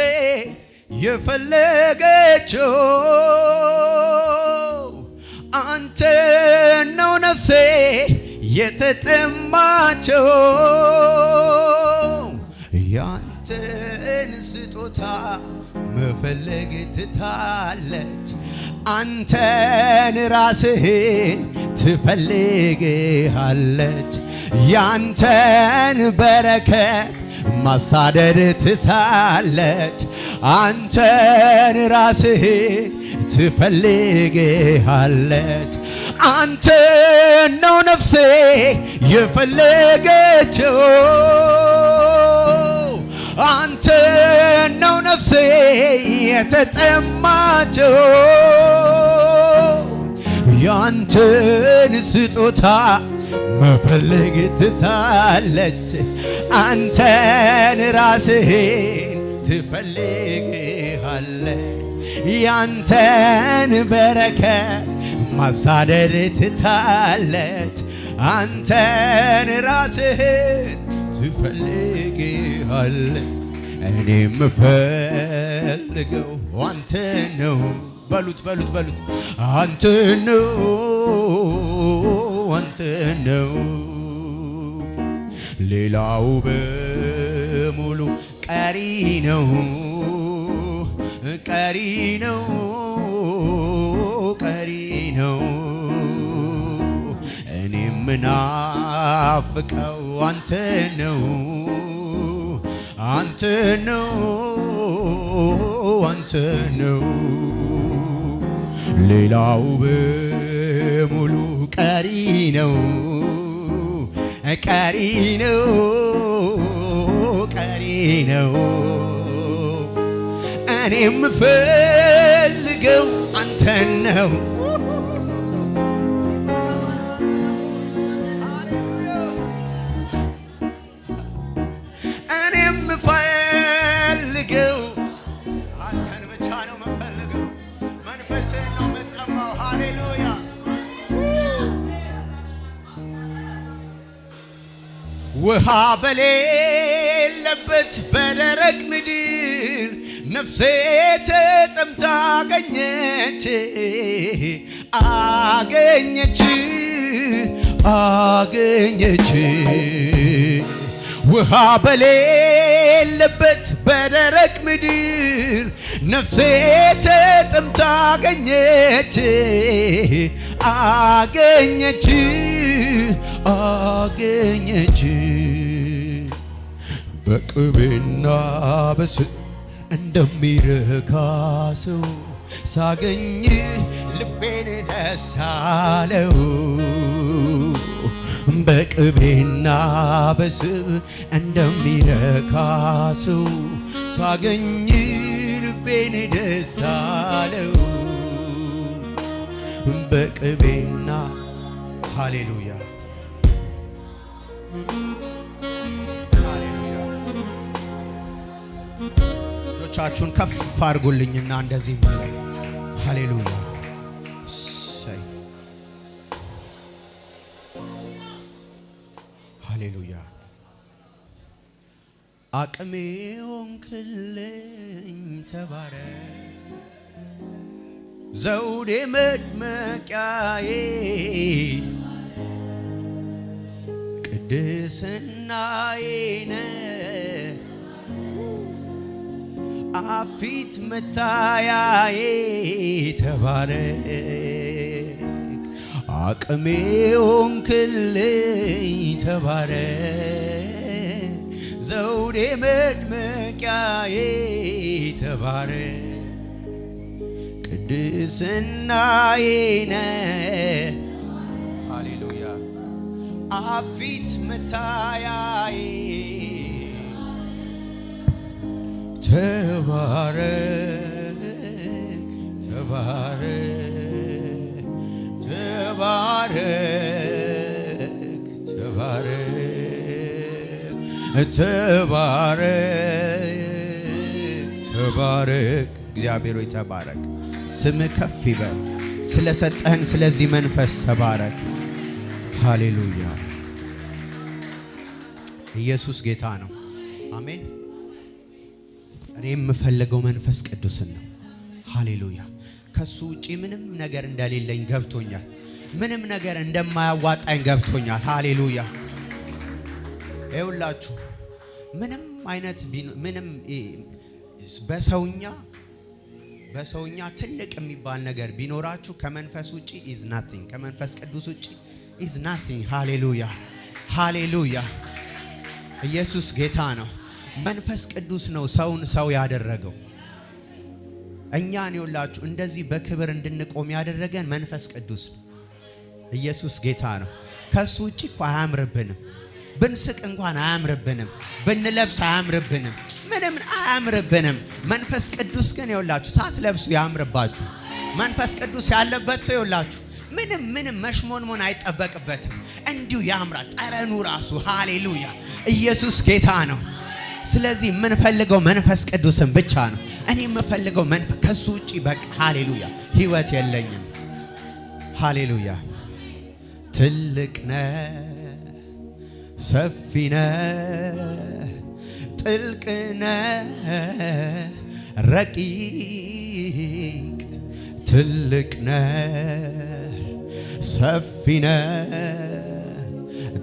የፈለገችው፣ አንተ ነው ነፍሴ የተጠማቸው። ያንተን ስጦታ መፈለግ ትታለች፣ አንተን ራስህን ትፈልግሃለች። ያንተን በረከት ማሳደድ ትታለች፣ አንተን ራስህን ትፈልግሃለች። አንተ ነው ነፍሴ የፈለገችው፣ አንተ ነው ነፍሴ የተጠማችው። ያንተን ስጦታ መፈለግ ትታለች፣ አንተን ራስህን ትፈልግሃለች። ያንተን በረከት ማሳደድ ትታለች፣ አንተን ራስህን ትፈልግሃለች። እኔ የምፈልገው አንተ ነው። በሉት፣ በሉት፣ በሉት፣ አንተ ነው። አንተን ነው። ሌላው በሙሉ ቀሪ ነው፣ ቀሪ ነው፣ ቀሪ ነው። እኔ ምናፍቀው አንተን ነው፣ አንተን ነው፣ አንተን ነው። ሌላው በሙሉ ቀሪ ነው፣ ቀሪ ነው፣ ቀሪ ነው። እኔ የምፈልገው አንተን ነው። እኔ የምፈልገው አንተን ብቻ ነው የምፈልገው። መንፈስህን ነው የምጠማው። ሃሌሉያ። ውሃ በሌለበት በደረቅ ምድር ነፍሴ ተጠምታ አገኘች፣ አገኘች፣ አገኘች። ውሃ በሌለበት በደረቅ ምድር ነፍሴ ተጠምታ አገኘች፣ አገኘች፣ አገኘች። በቅቤና በስብ እንደሚረካ ሰው ሳገኝ ልቤን ደስ አለው። በቅቤና በስብ እንደሚረካ ሰው ሳገኝ ልቤን ደስ አለው። በቅቤና፣ ሃሌሉያ፣ ሃሌሉያ። እጆቻችሁን ከፍ አድርጉልኝና እንደዚህ በሉ። ሃሌሉያ። እሰይ፣ ሃሌሉያ። አቅሜ ሆንክልኝ ተባረክ፣ ዘውዴ መድመቂያዬ፣ ቅድስናዬ ነህ፣ አፊት መታያዬ ተባረክ። አቅሜ ሆንክልኝ ተባረክ፣ ዘውዴ መድመቂያዬ ተባረክ፣ ቅድስናዬ ነህ፣ ሃሌሉያ፣ አፊት መታያዬ ተባረክ፣ ተባረክ፣ ተባረክ፣ ተባረክ፣ ተባረክ፣ ተባረክ። እግዚአብሔር ሆይ ተባረክ። ስምህ ከፍ ይበል። ስለሰጠህን ስለዚህ መንፈስ ተባረክ። ሃሌሉያ። ኢየሱስ ጌታ ነው። አሜን። እኔ የምፈልገው መንፈስ ቅዱስን ነው። ሃሌሉያ። ከሱ ውጪ ምንም ነገር እንደሌለኝ ገብቶኛል። ምንም ነገር እንደማያዋጣኝ ገብቶኛል። ሃሌሉያ። ይኸውላችሁ ምንም አይነት ምንም በሰውኛ ትልቅ የሚባል ነገር ቢኖራችሁ ከመንፈስ ውጪ is nothing። ከመንፈስ ቅዱስ ውጪ is nothing። ሃሌሉያ፣ ሃሌሉያ። ኢየሱስ ጌታ ነው። መንፈስ ቅዱስ ነው ሰውን ሰው ያደረገው። እኛን ይኸውላችሁ እንደዚህ በክብር እንድንቆም ያደረገን መንፈስ ቅዱስ ነው። ኢየሱስ ጌታ ነው። ከሱ ውጭ እኮ አያምርብንም። ብንስቅ እንኳን አያምርብንም። ብንለብስ አያምርብንም። ምንም አያምርብንም። መንፈስ ቅዱስ ግን ይኸውላችሁ ሳትለብሱ ያምርባችሁ። መንፈስ ቅዱስ ያለበት ሰው ይኸውላችሁ ምንም ምንም መሽሞንሞን አይጠበቅበትም። እንዲሁ ያምራል ጠረኑ ራሱ። ሃሌሉያ፣ ኢየሱስ ጌታ ነው። ስለዚህ የምንፈልገው መንፈስ ቅዱስን ብቻ ነው። እኔ የምፈልገው መንፈስ፣ ከሱ ውጪ በቃ ሃሌሉያ ህይወት የለኝም። ሃሌሉያ። ትልቅ ነህ፣ ሰፊ ነህ፣ ጥልቅ ነህ፣ ረቂቅ። ትልቅ ነህ፣ ሰፊ ነህ።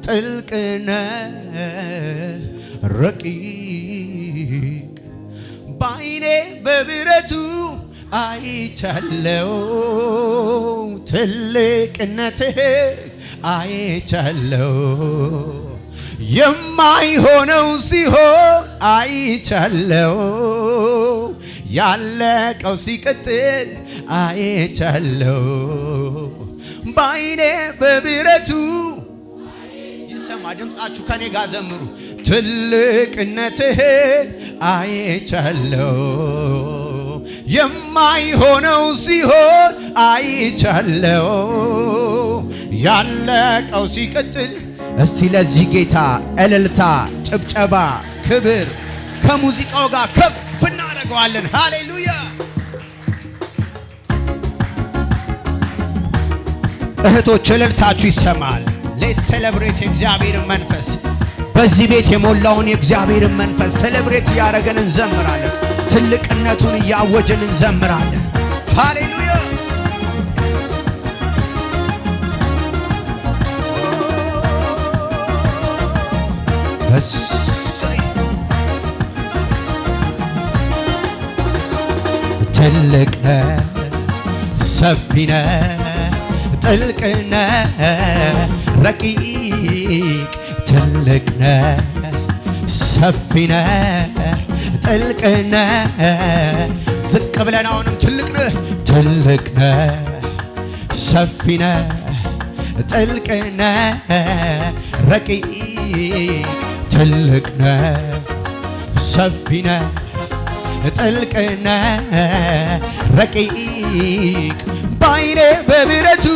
ጥልቅ ነህ፣ ረቂቅ። በዓይኔ በብረቱ አይቻለው፣ ትልቅነትህ አይቻለው፣ የማይሆነው ሲሆን አይቻለው፣ ያለቀው ሲቀጥል አይቻለው። በዓይኔ በብረቱ ይሰማ ድምፃችሁ፣ ከኔ ጋር ዘምሩ። ትልቅነትህ አይቻለው፣ የማይሆነው ሲሆን አይቻለው፣ ያለቀው ሲቀጥል። እስቲ ለዚህ ጌታ እልልታ፣ ጭብጨባ፣ ክብር ከሙዚቃው ጋር ከፍ እናደርገዋለን። ሃሌሉያ! እህቶች እልልታችሁ ይሰማል። Let's celebrate የእግዚአብሔርን መንፈስ፣ በዚህ ቤት የሞላውን የእግዚአብሔርን መንፈስ celebrate እያደረገን እንዘምራለን። ትልቅነቱን እያወጅን እንዘምራለን። ሃሌሉያ! እሰይ! ትልቅ ነህ፣ ሰፊ ነህ፣ ጥልቅ ነህ፣ ረቂቅ። ትልቅ ነህ፣ ሰፊ ነህ፣ ጥልቅ ነህ። ዝቅ ብለን አሁንም ትልቅ ነህ፣ ትልቅ ነህ፣ ሰፊ ነህ፣ ጥልቅ ነህ፣ ረቂቅ። ትልቅ ነህ፣ ሰፊ ነህ፣ ጥልቅ ነህ፣ ረቂቅ። በዓይኔ በብረቱ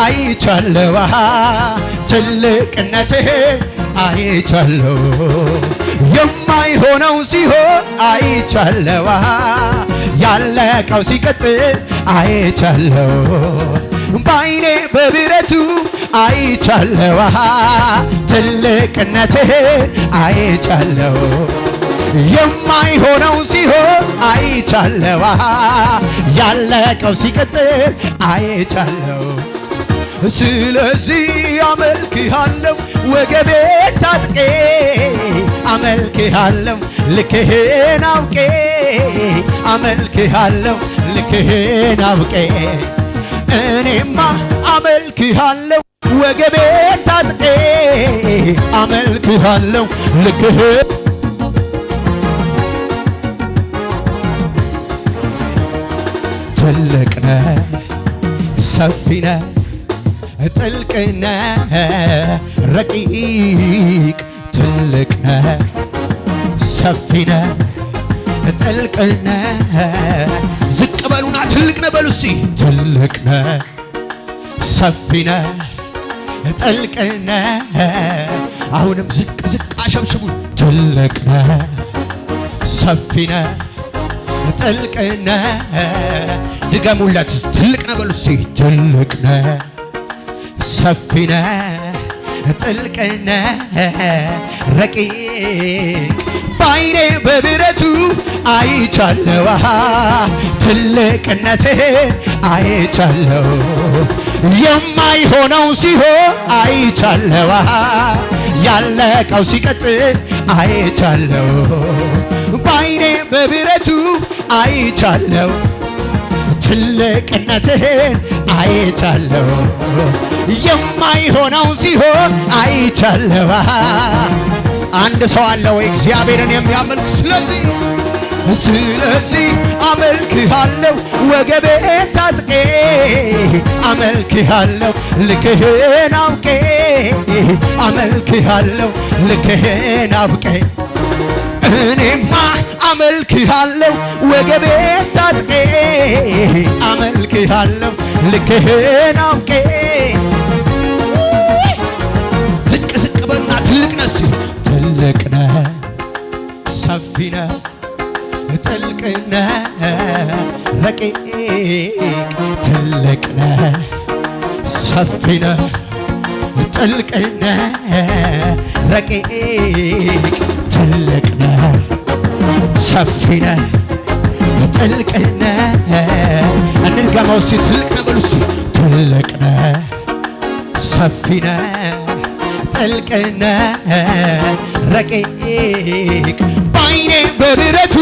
አይቻለሁ፣ ትልቅነትህ አይቻለሁ፣ የማይሆነው ሲሆን አይቻለሁ፣ ያለቀው ሲቀጥል አይቻለሁ። በዓይኔ በብረቱ አይቻለሁ፣ ትልቅነትህ አይቻለሁ፣ የማይሆነው ሲሆን አይቻለሁ፣ ያለቀው ሲቀጥል አይቻለሁ። ስለዚህ አመልክሃለሁ፣ ወገቤ ታጥቄ አመልክሃለሁ፣ ልክህን አውቄ አመልክሃለሁ፣ ልክህን አውቄ። እኔማ አመልክሃለሁ፣ ወገቤ ታጥቄ አመልክሃለሁ፣ ልክህን። ትልቅ ነህ፣ ሰፊ ነህ፣ ጥልቅ ነህ፣ ረቂቅ። ትልቅ ነህ፣ ሰፊ ነህ፣ ጥልቅ ነህ። ዝቅ በሉና ትልቅ ነህ በሉ እስኪ። ትልቅ ነህ፣ ሰፊ ነህ፣ ጥልቅ ነህ። አሁንም ዝቅ ዝቅ አሸብሽቡ። ትልቅ ነህ፣ ሰፊ ነህ፣ ጥልቅ ነህ። ድገሙለት። ትልቅ ነህ በሉ እስኪ። ትልቅ ነህ፣ ሰፊ ነህ፣ ጥልቅ ነህ፣ ረቂቅ። በዓይኔ በብረቱ አይቻለሁ፣ ትልቅነትህ አይቻለሁ፣ የማይሆነው ሲሆን አይቻለሁ፣ ያለቀው ሲቀጥል አይቻለሁ። በዓይኔ በብረቱ አይቻለሁ፣ ትልቅነትህን አይቻለሁ፣ የማይሆነው ሲሆን አይቻለሁ። አንድ ሰው አለ ወይ እግዚአብሔርን የሚያመልክ? ስለዚህ አመልክሃለሁ፣ ወገቤ ታጥቄ አመልክሃለሁ፣ ልክህን አውቄ አመልክሃለሁ፣ ልክህን አውቄ። እኔማ አመልክሃለሁ፣ ወገቤ ታጥቄ አመልክሃለሁ፣ ልክህን አውቄ። ዝቅ ዝቅ በሉና ትልቅ ነህ ሲሉ። ትልቅ ነህ፣ ሰፊ ነህ፣ ጥልቅ ነህ፣ ረቂቅ። ትልቅ ነህ፣ ሰፊ ነህ፣ ጥልቅ ነህ፣ ረቂቅ። ትልቅ ነህ፣ ሰፊ ነህ፣ ጥልቅ ነህ። እንድገመው እስቲ። ትልቅ ነህ በሉ እስቲ። ትልቅ ነህ፣ ሰፊ ነህ፣ ጥልቅ ነህ፣ ረቂቅ። ባይኔ በብረቱ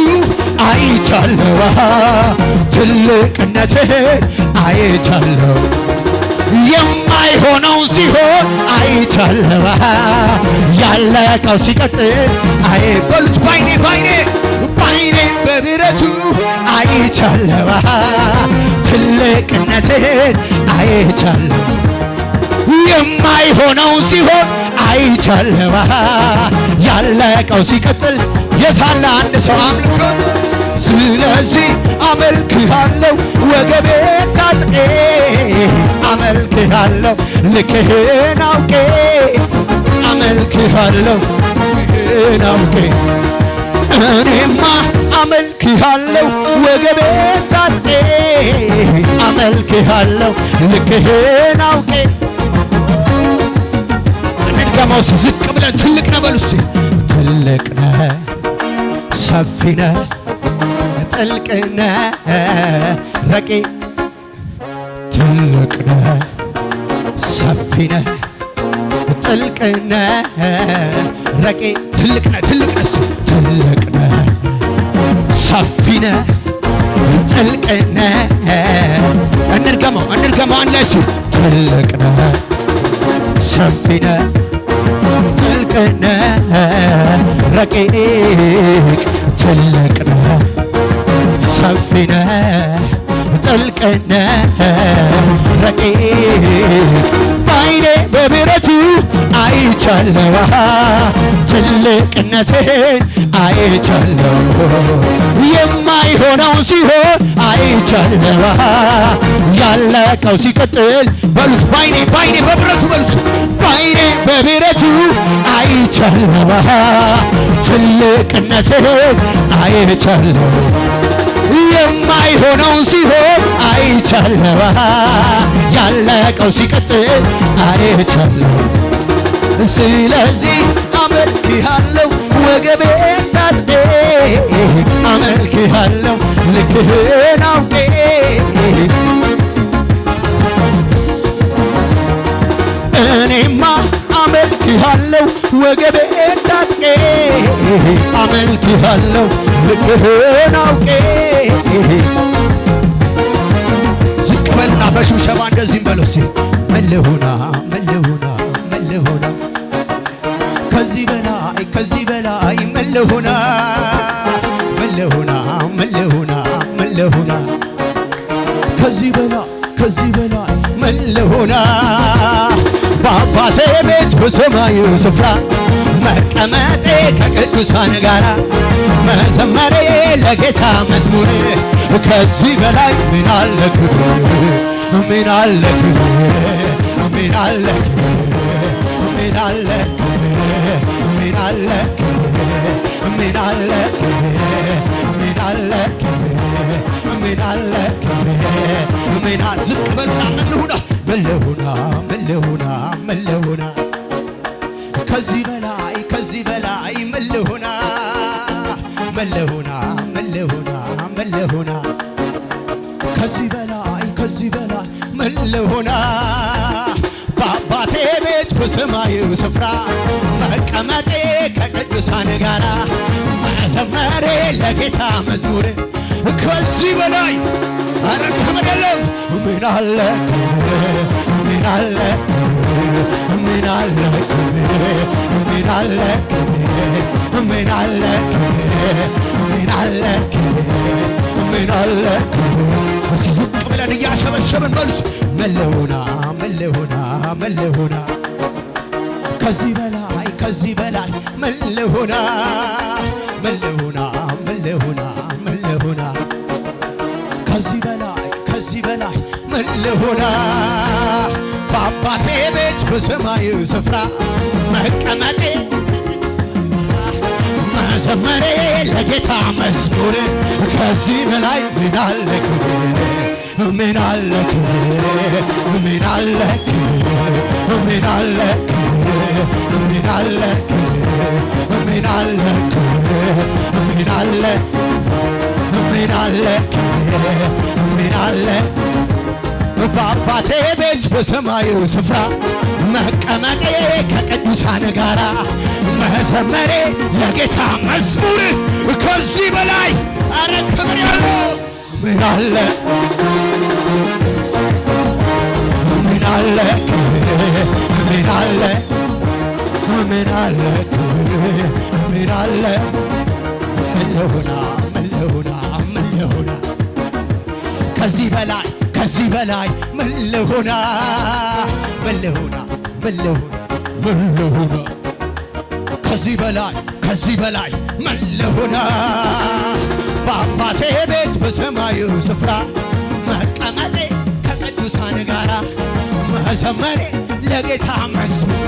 አይቻለሁ፣ ትልቅነትህ አይቻለሁ። የማይሆነው ሲሆን አይቻለሁ፣ ያለቀው ሲቀጥል አይ በሉት። ባይኔ ባይኔ ባይኔ በብረቱ አይቻለሁ፣ ትልቅነትህን አይቻለሁ። የማይሆነው ሲሆን አይቻለሁ፣ ያለቀው ሲቀጥል። የታለ አንድ ሰው አምልኮ? ስለዚህ አመልክሃለሁ ወገቤን ታጥቄ፣ አመልክሃለሁ ልክህን አውቄ፣ አመልክሃለሁ ልክህን አውቄ። እኔማ አመልክሃለሁ ወገቤን ታጥቄ፣ አመልክሃለሁ ልክህን አውቄ። እንድገመው ዝቅ ብለን። ትልቅ ነህ በሉ እስኪ። ትልቅ ነህ፣ ሰፊ ነህ፣ ጥልቅ ነህ፣ ረቂቅ። ትልቅ ነህ፣ ሰፊ ነህ፣ ጥልቅ ነህ፣ ረቂቅ። ትልቅ ነህ፣ ትልቅ ነህ እሱ። ትልቅ ነህ፣ ሰፊ ነህ፣ ጥልቅ ነህ። እንድገመው፣ እንድገመው አንድ ላይ እሱ። ትልቅ ነህ፣ ሰፊ ነህ፣ ጥልቅ ነህ፣ ረቂቅ። ትልቅ ነህ፣ ሰፊ ነህ፣ ጥልቅ ነህ፣ ረቂቅ። ባይኔ በብረቱ አይቻለሁ፣ ትልቅነትህን አይቻለሁ። የማይሆነው ሲሆን አይቻለሁ፣ ያለቀው ሲቀጥል በሉት። ባይኔ ባይኔ በብረቱ በሉት። ባይኔ በብረቱ አይቻለሁ፣ ትልቅነትህን አይቻለሁ። የማይሆነው ሲሆን አይቻለሁ፣ ያለቀው ሲቀጥል አይቻለሁ። ስለዚህ አመልክሃለሁ ወገቤን ታጥቄ፣ አመልክሃለሁ ልክህን አውቄ። እኔማ አመልክሃለሁ ወገቤን ታጥቄ፣ አመልክሃለሁ ልክህን አውቄ። ዝቅ በልና በሽብሸባ እንደዚህም በለው እስኪ። መለሆና መለሆና መለሆና፣ ከዚህ በላይ፣ ከዚህ በላይ መለሆና፣ መለሆና መለሆና መለሆና፣ ከዚህ በላይ፣ ከዚህ በላይ መለሆና። በአባቴ ቤት በሰማዩ ስፍራ መቀመጤ፣ ከቅዱሳን ጋራ መዘመሬ፣ ለጌታ መዝሙሬ፣ ከዚህ በላይ ምን አለ ክብር? ምን አለ ክብር? ምን አለ ክብር? ምን አለ ክብር? ምን አለ ክብር? ምን አለ ክብር? ምን አለ ክብር? ምን አለ ክብር? ምን አለ? ዝቅ በሉና መለሁና መለሁና መለሁና መለሁና፣ ከዚህ በላይ፣ ከዚህ በላይ መለሁና፣ መለሁና መለሁና መለሁና፣ ከዚህ በላይ፣ ከዚህ በላይ መለሁና። በአባቴ ቤት በሰማዩ ስፍራ መቀመጤ፣ ከቅዱሳን ጋራ መዘመሬ፣ ለጌታ መዝሙሬ፣ ከዚህ በላይ ኧረ ክብር የለም። ምን አለ ክብር? ምን አለ ክብር? ምን አለ ክብር? ምን አለ ክብር? ምን አለ ክብር? ምን አለ ክብር? ምን አለ ክብር? እስቲ ዝቅ ብለን እያሸበሸብን በሉት። መለሆና መለሆና መለሆና፣ ከዚህ በላይ፣ ከዚህ በላይ መለሆና፣ መለሆና መለሆና መለሆና፣ ከዚህ በላይ፣ ከዚህ በላይ መለሆና። በአባቴ ቤት በሰማዩ ስፍራ መቀመጤ፣ መዘመሬ፣ ለጌታ መዝሙር፣ ከዚህ በላይ ምን አለ ክብር? ምን አለ ክብር? ምን አለ ክብር? ምን አለ ክብር? ምን አለ ክብር? ምን አለ ክብር? ምን አለ? ምን አለ ክብር? ምን አለ? በአባቴ ቤት በሰማዩ ስፍራ መቀመጤ ከቅዱሳን ጋራ መዘመሬ ለጌታ መዝሙር ከዚህ በላይ አረ ክብር ያለው ምን አለ? ምን አለ? ምን አለ? ምን አለ? ምን አለ? ምን ልሁና? ምን ልሁና? ምን ልሁና? ከዚህ በላይ፣ ከዚህ በላይ ምን ልሁና? ምን ልሁና? ምን ልሁና? ምን ልሁና? ከዚህ በላይ፣ ከዚህ በላይ ምን ልሁና? በአባቴ ቤት በሰማዩ ስፍራ መቀመጤ ከቅዱሳን ጋራ መዘመሬ ለጌታ መዝሙር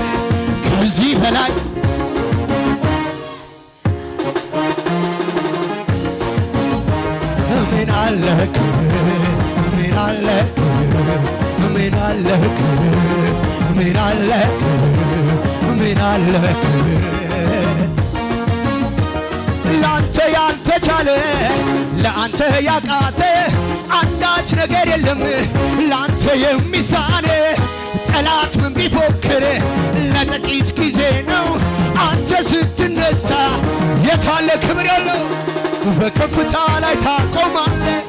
ከዚህ በላይ ምን አለ? ምን አለ? ምን አለ? ምን አለ? ምን አለ? ለአንተ ያልተቻለ፣ ለአንተ ያቃተ አንዳች ነገር የለም። ለአንተ የሚሳን፣ ጠላት ምን ቢፎክር ለጥቂት ጊዜ ነው። አንተ ስትነሳ የታለ ክብር ያለው? በከፍታ ላይ ታቆማለህ።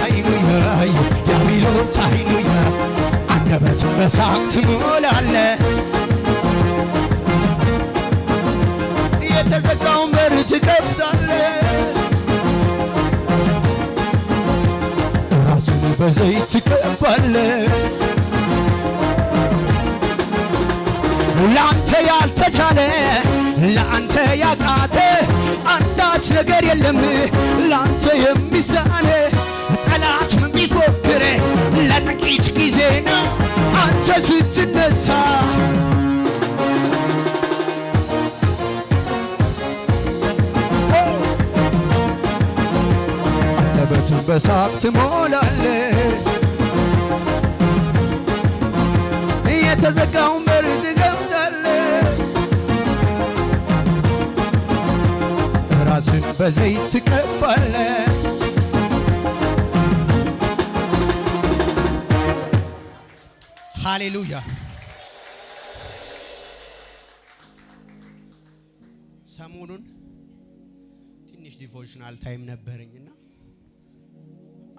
አይኑ ያየ ዲያብሎስ አይኑ ያየ አንደበቱን በሳቅ ትሞላለህ። የተዘጋውን በር ትከፍታለህ። ራስን በዘይት ትቀባለህ። ለአንተ ያልተቻለ፣ ለአንተ ያቃተ አንዳች ነገር የለም። ለአንተ የሚሳን፣ ጠላት ምን ቢፎክር ለጥቂት ጊዜ ነው። አንተ ስትነሳ አንደበቱን በሳቅ ትሞላለህ። የተዘጋውን በር ትከፍታለህ። ራስን በዘይት ትቀባለህ። ሃሌሉያ። ሰሞኑን ትንሽ devotional time ነበረኝና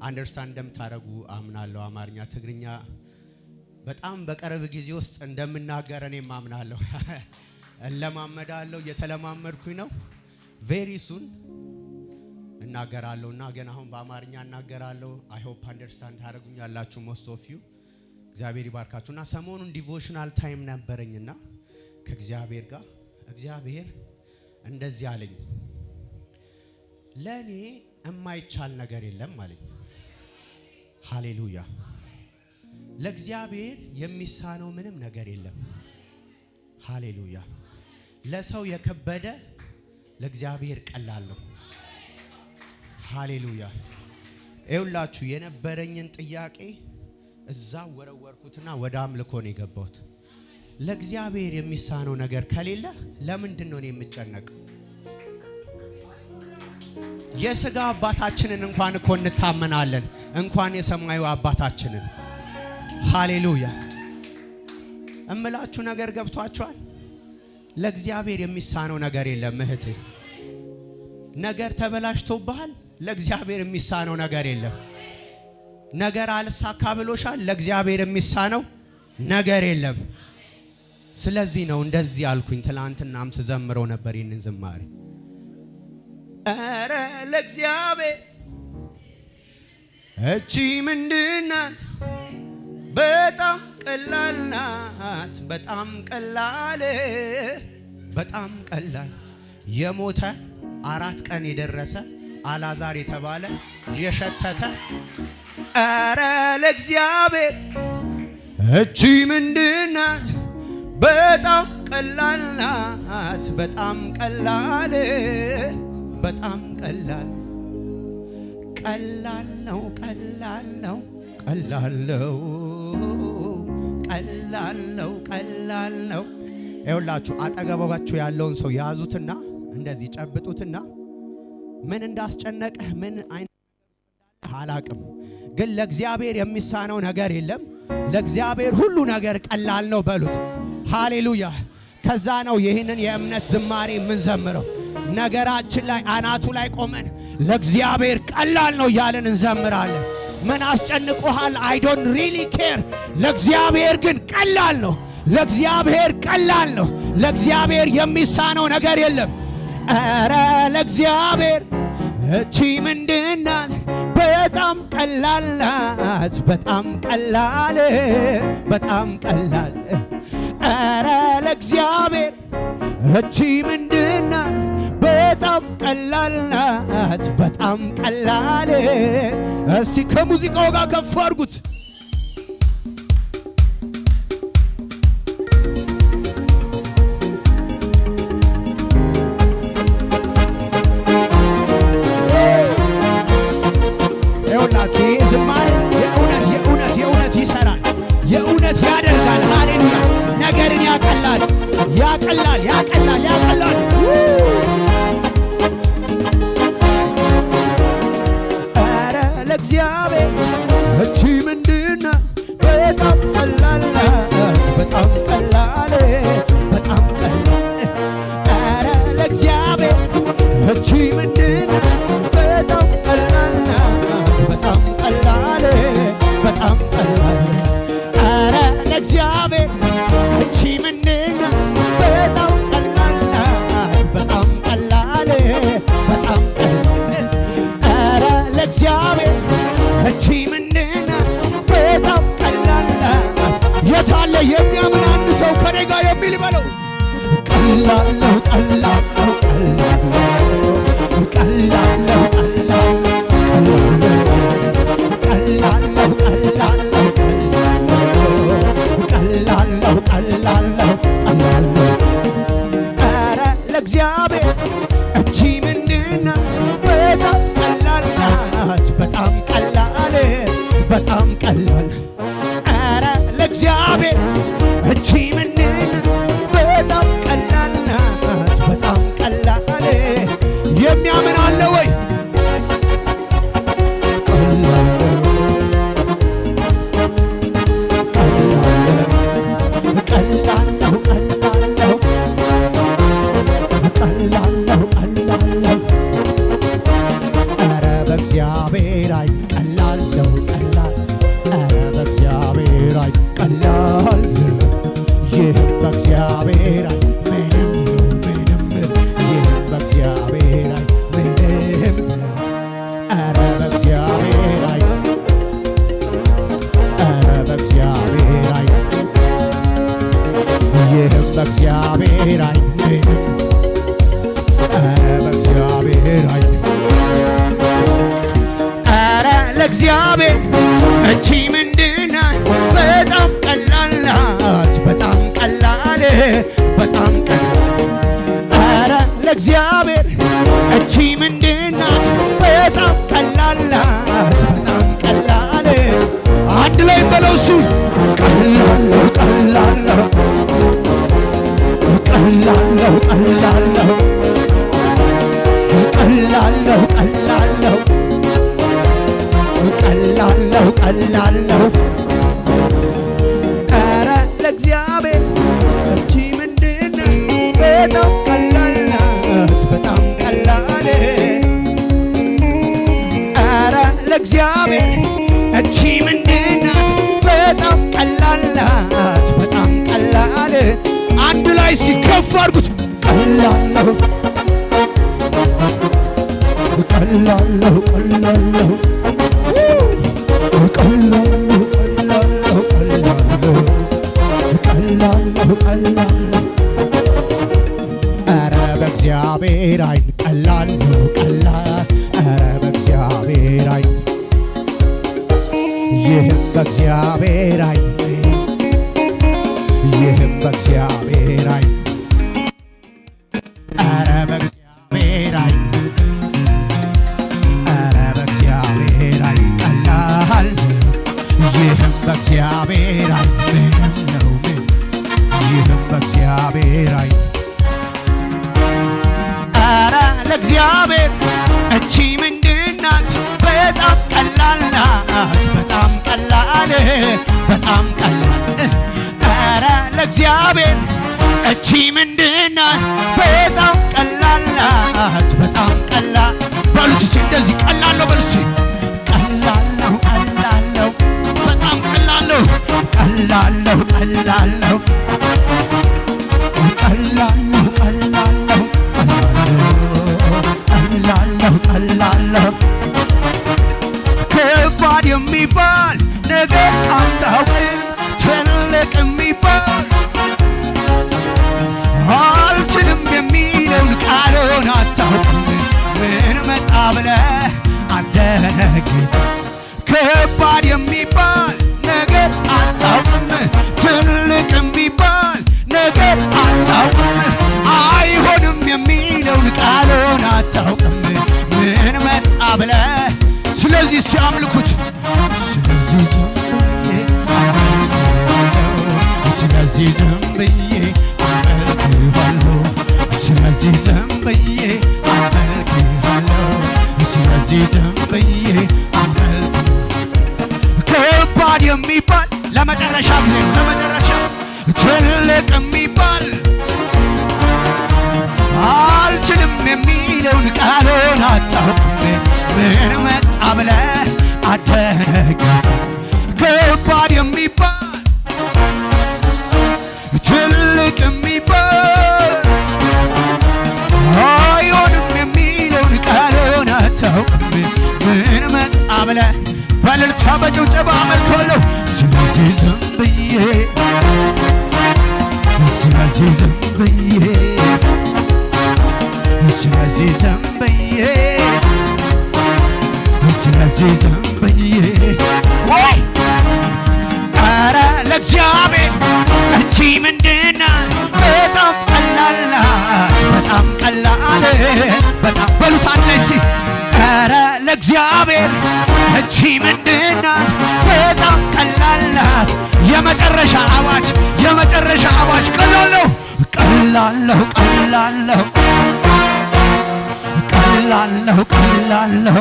understand እንደምታደርጉ አምናለሁ። አማርኛ፣ ትግርኛ በጣም በቅርብ ጊዜ ውስጥ እንደምናገር እኔም አምናለሁ። እለማመዳለሁ፣ እየተለማመድኩኝ ነው። Very soon እናገራለሁ እና ገና አሁን በአማርኛ እናገራለሁ። I hope understand ታደርጉኛላችሁ most of you። እግዚአብሔር ይባርካችሁ። እና ሰሞኑን devotional time ነበረኝና ከእግዚአብሔር ጋር እግዚአብሔር እንደዚህ አለኝ፣ ለእኔ የማይቻል ነገር የለም አለኝ። ሃሌሉያ። ለእግዚአብሔር የሚሳነው ምንም ነገር የለም። ሃሌሉያ። ለሰው የከበደ ለእግዚአብሔር ቀላል ነው። ሃሌሉያ። ይኸውላችሁ የነበረኝን ጥያቄ እዛ ወረወርኩትና ወደ አምልኮ ነው የገባሁት። ለእግዚአብሔር የሚሳነው ነገር ከሌለ ለምንድን ነው እኔ የምጨነቀው? የስጋ አባታችንን እንኳን እኮ እንታመናለን፣ እንኳን የሰማዩ አባታችንን። ሃሌሉያ። እምላችሁ ነገር ገብቷችኋል? ለእግዚአብሔር የሚሳነው ነገር የለም። እህቴ፣ ነገር ተበላሽቶብሃል። ለእግዚአብሔር የሚሳነው ነገር የለም። ነገር አልሳካ ብሎሻል። ለእግዚአብሔር የሚሳነው ነገር የለም። ስለዚህ ነው እንደዚህ አልኩኝ። ትላንትናም ስዘምረው ነበር ይህንን ዝማሬ። ኧረ ለእግዚአብሔር እቺ ምንድናት? በጣም ቀላል ናት። በጣም ቀላል፣ በጣም ቀላል። የሞተ፣ 4 ቀን የደረሰ አላዛር የተባለ የሸተተ፣ ኧረ ለእግዚአብሔር እቺ ምንድናት? በጣም ቀላል ናት። በጣም ቀላል፣ በጣም ቀላል። ቀላል ነው፣ ቀላል ነው፣ ቀላል ነው፣ ቀላል ነው፣ ቀላል ነው። ይኸውላችሁ አጠገባችሁ ያለውን ሰው ያዙትና እንደዚህ ጨብጡትና ምን እንዳስጨነቀህ፣ ምን አይነት አላቅም፣ ግን ለእግዚአብሔር የሚሳነው ነገር የለም። ለእግዚአብሔር ሁሉ ነገር ቀላል ነው በሉት። ሃሌሉያ። ከዛ ነው ይህንን የእምነት ዝማሬ የምንዘምረው። ነገራችን ላይ አናቱ ላይ ቆመን ለእግዚአብሔር ቀላል ነው እያልን እንዘምራለን። ምን አስጨንቆሃል? I don't really care። ለእግዚአብሔር ግን ቀላል ነው። ለእግዚአብሔር ቀላል ነው። ለእግዚአብሔር የሚሳነው ነገር የለም። ኧረ ለእግዚአብሔር እቺ ምንድናት? በጣም ቀላል ናት። በጣም ቀላል፣ በጣም ቀላል። ኧረ ለእግዚአብሔር እቺ ምንድናት? በጣም ቀላል ናት። በጣም ቀላል። እስቲ ከሙዚቃው ጋር ከፍ አድርጉት። ይኸውላችሁ ይህ ዝማሬ የእውነት የእውነት የእውነት ይሰራል፣ የእውነት ያደርጋል። ሃሌሉያ! ነገርን ያቀላል፣ ያቀላል፣ ያቀላል፣ ያቀላል። ኧረ ለእግዚአብሔር እቺ ምንድና? በጣም ቀላል ናት፣ በጣም ቀላል፣ በጣም ቀላል። ኧረ ለእግዚአብሔር እቺ ምንድና? በጣም ቀላል ናት፣ በጣም ቀላል፣ በጣም ቀላል። ኧረ ለእግዚአብሔር እቺ ምንድና? በጣም ቀላል ናት፣ በጣም ቀላል፣ በጣም ቀላል። ኧረ ለእግዚአብሔር እቺ ምንድና? በጣም ቀላል ናት። የታለ የሚያምን አንድ ሰው ከኔ ጋር የሚል በለው። ቀላል ነው፣ ቀላል ነው፣ ቀላል ነው፣ ቀላል ነው፣ ቀላል ነው፣ ቀላል ነው፣ ቀላል ነው፣ ቀላል ነው፣ ቀላል ነው። ኧረ ለእግዚአብሔር እቺ ምንድና? በጣም ቀላል ናት፣ በጣም ቀላል፣ በጣም ቀላል። ኧረ ለእግዚአብሔር እቺ ምንድና? በጣም ቀላል ናት፣ በጣም ቀላል። የሚያምን አለ ወይ? ቀላል ቀላል ነው፣ ቀላል ነው፣ ቀላል ነው፣ ቀላል ነው። ኧረ በእግዚአብሔር ዓይን ቀላል ነው፣ ቀላል። ኧረ በእግዚአብሔር ዓይን ቀላል ነው። ይህም በእግዚአብሔር ዓይን ምንም ነው፣ ምንም። ይህም በእግዚአብሔር ዓይን ምንም ነው። ኧረ በእግዚአብሔር ዓይን፣ ኧረ በእግዚአብሔር ዓይን፣ ይህም በእግዚአብሔር ዓይን ምንም። ኧረ በእግዚአብሔር ዓይን። ኧረ ለእግዚአብሔር እቺ ምንድና? በጣም ቀላል ናት፣ በጣም ቀላል፣ በጣም ቀላል። ኧረ ለእግዚአብሔር እቺ ምንድናት? በጣም ቀላል ናት፣ በጣም ቀላል። አንድ ላይ በለው እሱ። ቀላል ነው፣ ቀላል ነው፣ ቀላል ነው፣ ቀላል ነው፣ ቀላል ነው፣ ቀላል ነው፣ ቀላል ነው፣ ቀላል ነው። ኧረ ለእግዚአብሔር እቺ ምንድን? በጣም ቀላል ናት፣ በጣም ቀላል። ኧረ ለእግዚአብሔር እቺ ምንድናት? በጣም ቀላል ናት፣ በጣም ቀላል። አንድ ላይ ሲከፍ አድርጉት። ቀላል ነው፣ ቀላል ነው፣ ቀላል ነው፣ ቀላል ነው፣ ቀላል ነው፣ ቀላል ነው፣ ቀላል ነው፣ ቀላል ነው። ኧረ በእግዚአብሔር ዓይን ቀላል ነው፣ ቀላል። ኧረ በእግዚአብሔር ዓይን፣ ይህም በእግዚአብሔር ዓይን፣ ይህም በእግዚአብሔር ዓይን። ኧረ በእግዚአብሔር ዓይን፣ ኧረ በእግዚአብሔር ዓይን ቀላል ነው። ይህም በእግዚአብሔር ዓይን ምንም ነው ምን። ይህም በእግዚአብሔር ዓይን። ኧረ በጣም ቀላል። ኧረ ለእግዚአብሔር እቺ ምንድናት? በጣም ቀላል ናት፣ በጣም ቀላል። በሉት እስኪ እንደዚህ፣ ቀላል ነው በሉት እስኪ። ቀላል ነው፣ ቀላል ነው፣ በጣም ቀላል ነው፣ ቀላል ነው፣ ቀላል ነው፣ ቀላል ነው፣ ቀላል ነው፣ ቀላል ነው፣ ቀላል ነው። ከባድ የሚባል ነገር አታውቅም፣ ትልቅ የሚባል አልችልም የሚለውን ቃሉን አታውቅም። ምን መጣ ብለህ አትደነግጥ። ከባድ የሚባል ነገር አታውቅም፣ ትልቅ የሚባል ነገር አታውቅም፣ አይሆንም የሚለውን ቃሉን አታውቅም። ምን መጣ ብለህ። ስለዚህ ሲያምልኩት፣ ስለዚህ ዝም ብዬ አመልክሃለሁ፣ ስለዚህ ዝም ብዬ አመልክሃለሁ፣ ስለዚህ ዝም ብዬ አመልክሃለሁ፣ ስለዚህ ዝም ብዬ አመልክ። ከባድ የሚባል፣ ለመጨረሻ ጊዜ ነው፣ ለመጨረሻ፣ ትልቅ የሚባል አልችልም የሚለውን ቃሉን አታውቅም። ምን መጣ ብለህ አትደነግጥ። ከባድ የሚባል፣ ትልቅ የሚባል አይሆንም የሚለውን ቃሉን አታውቅም። ምን መጣ ብለህ። በእልልታ በጭብጨባ አመልካለሁ። ስለዚህ ዝም ብዬ፣ ስለዚህ ዝም ብዬ፣ ስለዚህ ዝም ብዬ፣ ስለዚህ ዝም ብዬ ወይ። ኧረ ለእግዚአብሔር እቺ ምንድናት? በጣም ቀላል ናት፣ በጣም ቀላል፣ በጣም። በሉት አንድ ላይ እስኪ። ኧረ ለእግዚአብሔር እቺ ምንድናት? በጣም ቀላል ናት። የመጨረሻ አዋጅ፣ የመጨረሻ አዋጅ። ቀላል ነው፣ ቀላል ነው፣ ቀላል ነው፣ ቀላል ነው፣ ቀላል ነው፣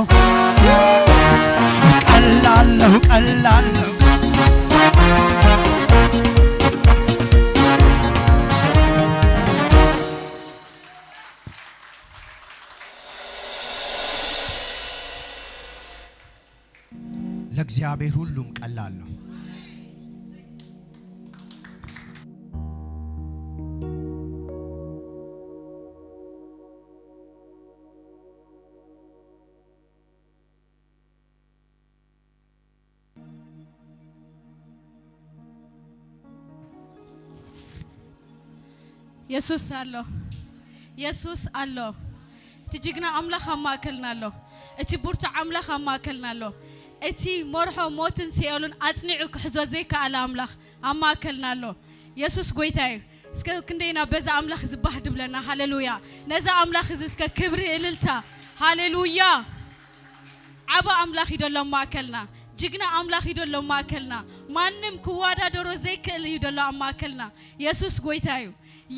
ቀላል ነው፣ ቀላል ነው። ለእግዚአብሔር ሁሉም ቀላል ነው። የሱስ ኣሎ፣ የሱስ ኣሎ። እቲ ጅግና ኣምላኽ ኣብ ማእከልና ኣሎ። እቲ ብርቱዕ ኣምላኽ ኣብ ማእከልና ኣሎ። እቲ መርሖ ሞትን ሲኦልን ኣጽኒዑ ክሕዞ ዘይከኣለ ኣምላኽ ኣብ ማእከልና ኣሎ። የሱስ ጎይታ እዩ። እስከ ክንደይና በዛ ኣምላኽ ዝባህ ድብለና? ሃሌሉያ! ነዛ ኣምላኽ እዚ እስከ ክብሪ እልልታ። ሃሌሉያ! ዓበ ኣምላኽ እዩ ደሎ ኣብ ማእከልና። ጅግና ኣምላኽ እዩ ደሎ ኣብ ማእከልና። ማንም ክወዳደሮ ዘይክእል እዩ ደሎ ኣብ ማእከልና። የሱስ ጎይታ እዩ።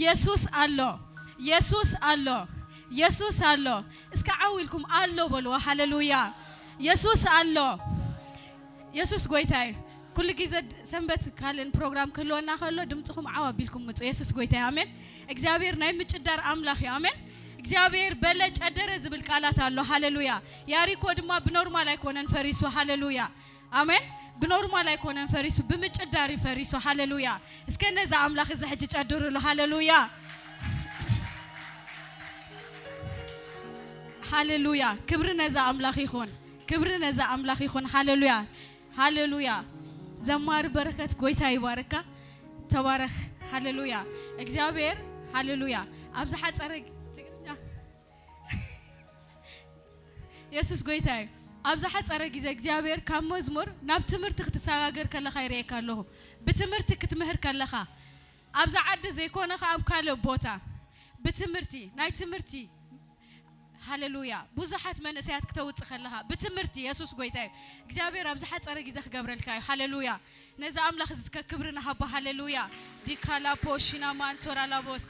የሱስ ኣሎ፣ የሱስ ኣሎ፣ የሱስ ኣሎ። እስከ ዓው ኢልኩም ኣሎ በልዎ። ሃሌሉያ! የሱስ ኣሎ፣ የሱስ ጎይታ እዩ። ኩሉ ግዜ ሰንበት ካልእን ፕሮግራም ክህልወና ከሎ ድምፅኹም ዓው ኣቢልኩም ምፁ። የሱስ ጎይታ እዩ። ኣሜን። እግዚኣብሔር ናይ ምጭዳር ኣምላኽ እዩ። ኣሜን። እግዚኣብሔር በለ ጨደረ ዝብል ቃላት ኣሎ። ሃሌሉያ! ያሪኮ ድማ ብ normal ኣይኮነን ፈሪሱ። ሃሌሉያ፣ ኣሜን። ብ normal ኣይኮነን ፈሪሱ፣ ብምጭዳር እዩ ፈሪሱ። ሃሌሉያ! እስከ ነዛ ኣምላኽ እዚ ሕጂ ጨድርሉ። ሃሌሉያ፣ ሃሌሉያ! ክብሪ ነዛ ኣምላኽ ይኹን፣ ክብሪ ነዛ ኣምላኽ ይኹን። ሃሌሉያ፣ ሃሌሉያ! ዘማሪ በረከት ጎይታ ይባርካ፣ ተባረኽ። ሃሌሉያ! እግዚኣብሔር፣ ሃሌሉያ፣ ኣብ ዝሓፀረ ትግርኛ። የሱስ ጎይታ እዩ። ኣብ ዝሓፀረ ግዜ እግዚኣብሔር ካብ መዝሙር ናብ ትምህርቲ ክትሰጋገር ከለኻ ይርአየካ ኣለኹ። ብትምህርቲ ክትምህር ከለኻ ኣብዛ ዓዲ ዘይኮነ ኣብ ካልእ ቦታ ብትምህርቲ ናይ ትምህርቲ፣ ሃሌሉያ፣ ብዙሓት መንእሰያት ክተውፅእ ከለኻ ብትምህርቲ። የሱስ ጎይታ እዩ። እግዚኣብሔር ኣብ ዝሓፀረ ግዜ ክገብረልካ እዩ። ሃሌሉያ! ነዚ ኣምላኽ እዚ ክብሪ ንሃቦ። ሃሌሉያ! ዲካላፖ ሽናማንቶራላቦስ።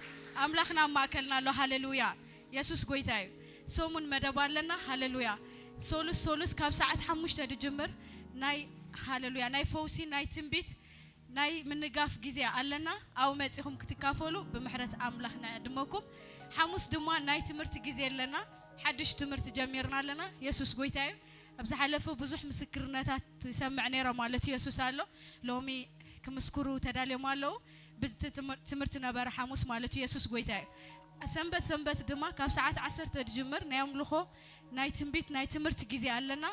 ኣምላኽና ኣብ ማእከልና ኣሎ። ሃሌሉያ! የሱስ ጎይታ እዩ። ሰሙን መደብ ኣለና። ሃሌሉያ! ሶሉስ ሶሉስ ካብ ሰዓት 5 ድጅምር ናይ፣ ሃሌሉያ፣ ናይ ፈውሲ፣ ናይ ትንቢት። ናይ ምንጋፍ ግዜ ኣለና። ኣብኡ መፂኹም ክትካፈሉ ብምሕረት ኣምላኽ ንዕድመኩም። ሓሙስ ድማ ናይ ትምህርቲ ግዜ ኣለና። ሓድሽ ትምህርቲ ጀሚርና ኣለና። የሱስ ጎይታ እዩ። ኣብ ዝሓለፈ ብዙሕ ምስክርነታት ይሰምዕ ነይረ ማለት እዩ። የሱስ ኣሎ። ሎሚ ክምስክሩ ተዳልዮም ኣለዉ። ትምህርቲ ነበረ ሓሙስ ማለት እዩ። የሱስ ጎይታ እዩ። ሰንበት ሰንበት ድማ ካብ ሰዓት 10 ዝጅምር ናይ ኣምልኾ፣ ናይ ትንቢት፣ ናይ ትምህርቲ ግዜ ኣለና።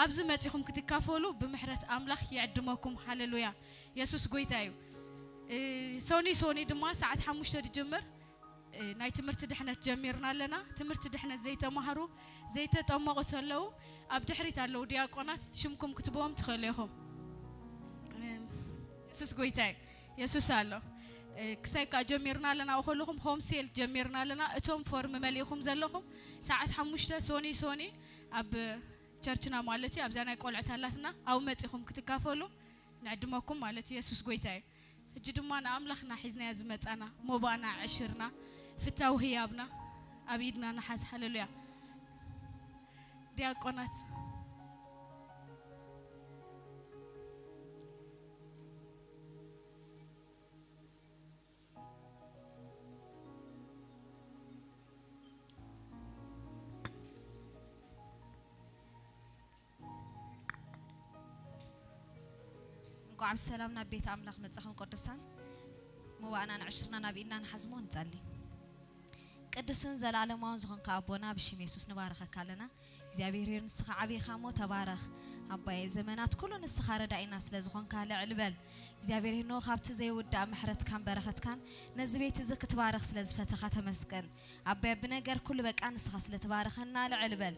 ኣብዚ መፂኹም ክትካፈሉ ብምሕረት ኣምላኽ ይዕድመኩም። ሃሌሉያ፣ የሱስ ጎይታ እዩ። ሶኒ ሶኒ ድማ ሰዓት 5 ዝጅምር ናይ ትምህርቲ ድሕነት ጀሚርና ኣለና። ትምህርቲ ድሕነት ዘይተማሃሩ፣ ዘይተጠመቑ ተለዉ ኣብ ድሕሪት ኣለዉ ዲያቆናት፣ ሽምኩም ክትብዎም ትኽእሉ ኢኹም። የሱስ ጎይታ እዩ። የሱስ ኣሎ። ክሳይ ከዓ ጀሚርና ኣለና። ኣብኡ ከለኹም home cell ጀሚርና ኣለና። እቶም ፎርም መሊእኹም ዘለኹም ሰዓት 5 ሶኒ ሶኒ ኣብ church ና ማለት እዩ፣ ኣብዛ ናይ ቆልዑት ኣላትና፣ ኣብኡ መፂኹም ክትካፈሉ ንዕድመኩም ማለት እዩ። የሱስ ጎይታ እዩ። ሕጂ ድማ ንኣምላኽና ሒዝናያ ዝመፃና ሞባእና፣ ዕሽርና፣ ፍታዊ ህያብና ኣብ ኢድና ንሓዝ። ሃሌሉያ። ዲያቆናት። እንኳዕ ብሰላም ናብ ቤት ኣምላኽ መጻኹም ቅዱሳን። መዋእና ንዕሽርና ናብ ኢድና ንሓዝሞ ንጸሊ። ቅዱስን ዘለኣለማውን ዝኾንካ ኣቦና፣ ብሽም የሱስ ንባረኸካ ኣለና። እግዚኣብሔር ሄር፣ ንስኻ ዓብይኻ እሞ ተባረኽ። ኣባየ፣ ዘመናት ኩሉ ንስኻ ረዳኢና ስለ ዝኾንካ ልዕል በል። እግዚኣብሔር ኖ ካብቲ ዘይውዳእ ምሕረትካን በረኸትካን ነዚ ቤት እዚ ክትባረኽ ስለ ዝፈተኻ ተመስገን። ኣባየ፣ ብነገር ኩሉ በቃ ንስኻ ስለ ትባረኸና ልዕል በል።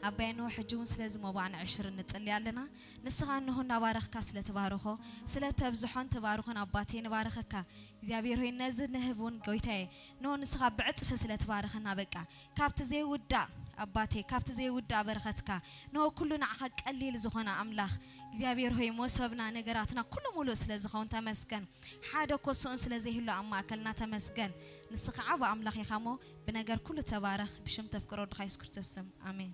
ኣባየ፣ እንሆ ሕጂ እውን ስለዚ ሞባእ ንዕሽር ንጽሊ ኣለና። ንስኻ እንሆ እናባረኽካ ስለ ትባርኾ፣ ስለ ተብዝሖን ትባርኾን ኣባቴ ንባረኸካ። እግዚኣብሔር ሆይ፣ ነዚ ንህብ እውን ጎይታዬ እንሆ ንስኻ ብዕፅፊ ስለ ትባርኸና፣ በቃ ካብቲ ዘይውዳእ ኣባቴ፣ ካብቲ ዘይውዳእ በረኸትካ፣ እንሆ ኩሉ ንዓኻ ቀሊል ዝኾነ ኣምላኽ እግዚኣብሔር ሆይ፣ መሶብና ነገራትና ኩሉ ሙሉእ ስለ ዝኸውን ተመስገን። ሓደ ኮስኡን ስለ ዘይህሉ ኣብ ማእከልና ተመስገን። ንስኻ ዓብ ኣምላኽ ኢኻ ሞ ብነገር ኩሉ ተባረኽ። ብሽም ተፍቅሮ ወድኻ የሱስ ክርስቶስ ስም ኣሜን።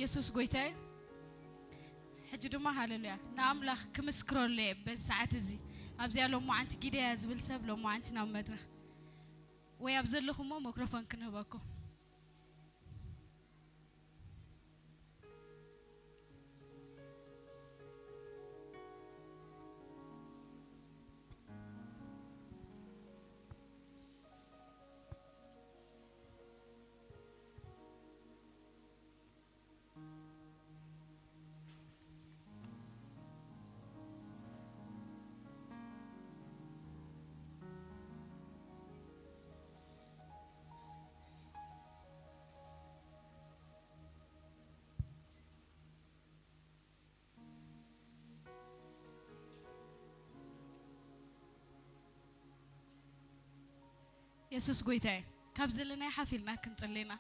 የሱስ ጎይታ እዩ። ሕጂ ድማ ሃሌሉያ ንኣምላኽ ክምስክረሉ እየ በዚ ሰዓት እዚ። ኣብዚኣ ሎማዓንቲ ጊደያ ዝብል ሰብ ሎማዓንቲ ናብ መድረኽ ወይ ኣብ ዘለኹሞ ማይክሮፎን ክንህበኩም። የሱስ ጎይታ እዩ። ካብ ዘለናይ ሓፊልና ክንፅሊና።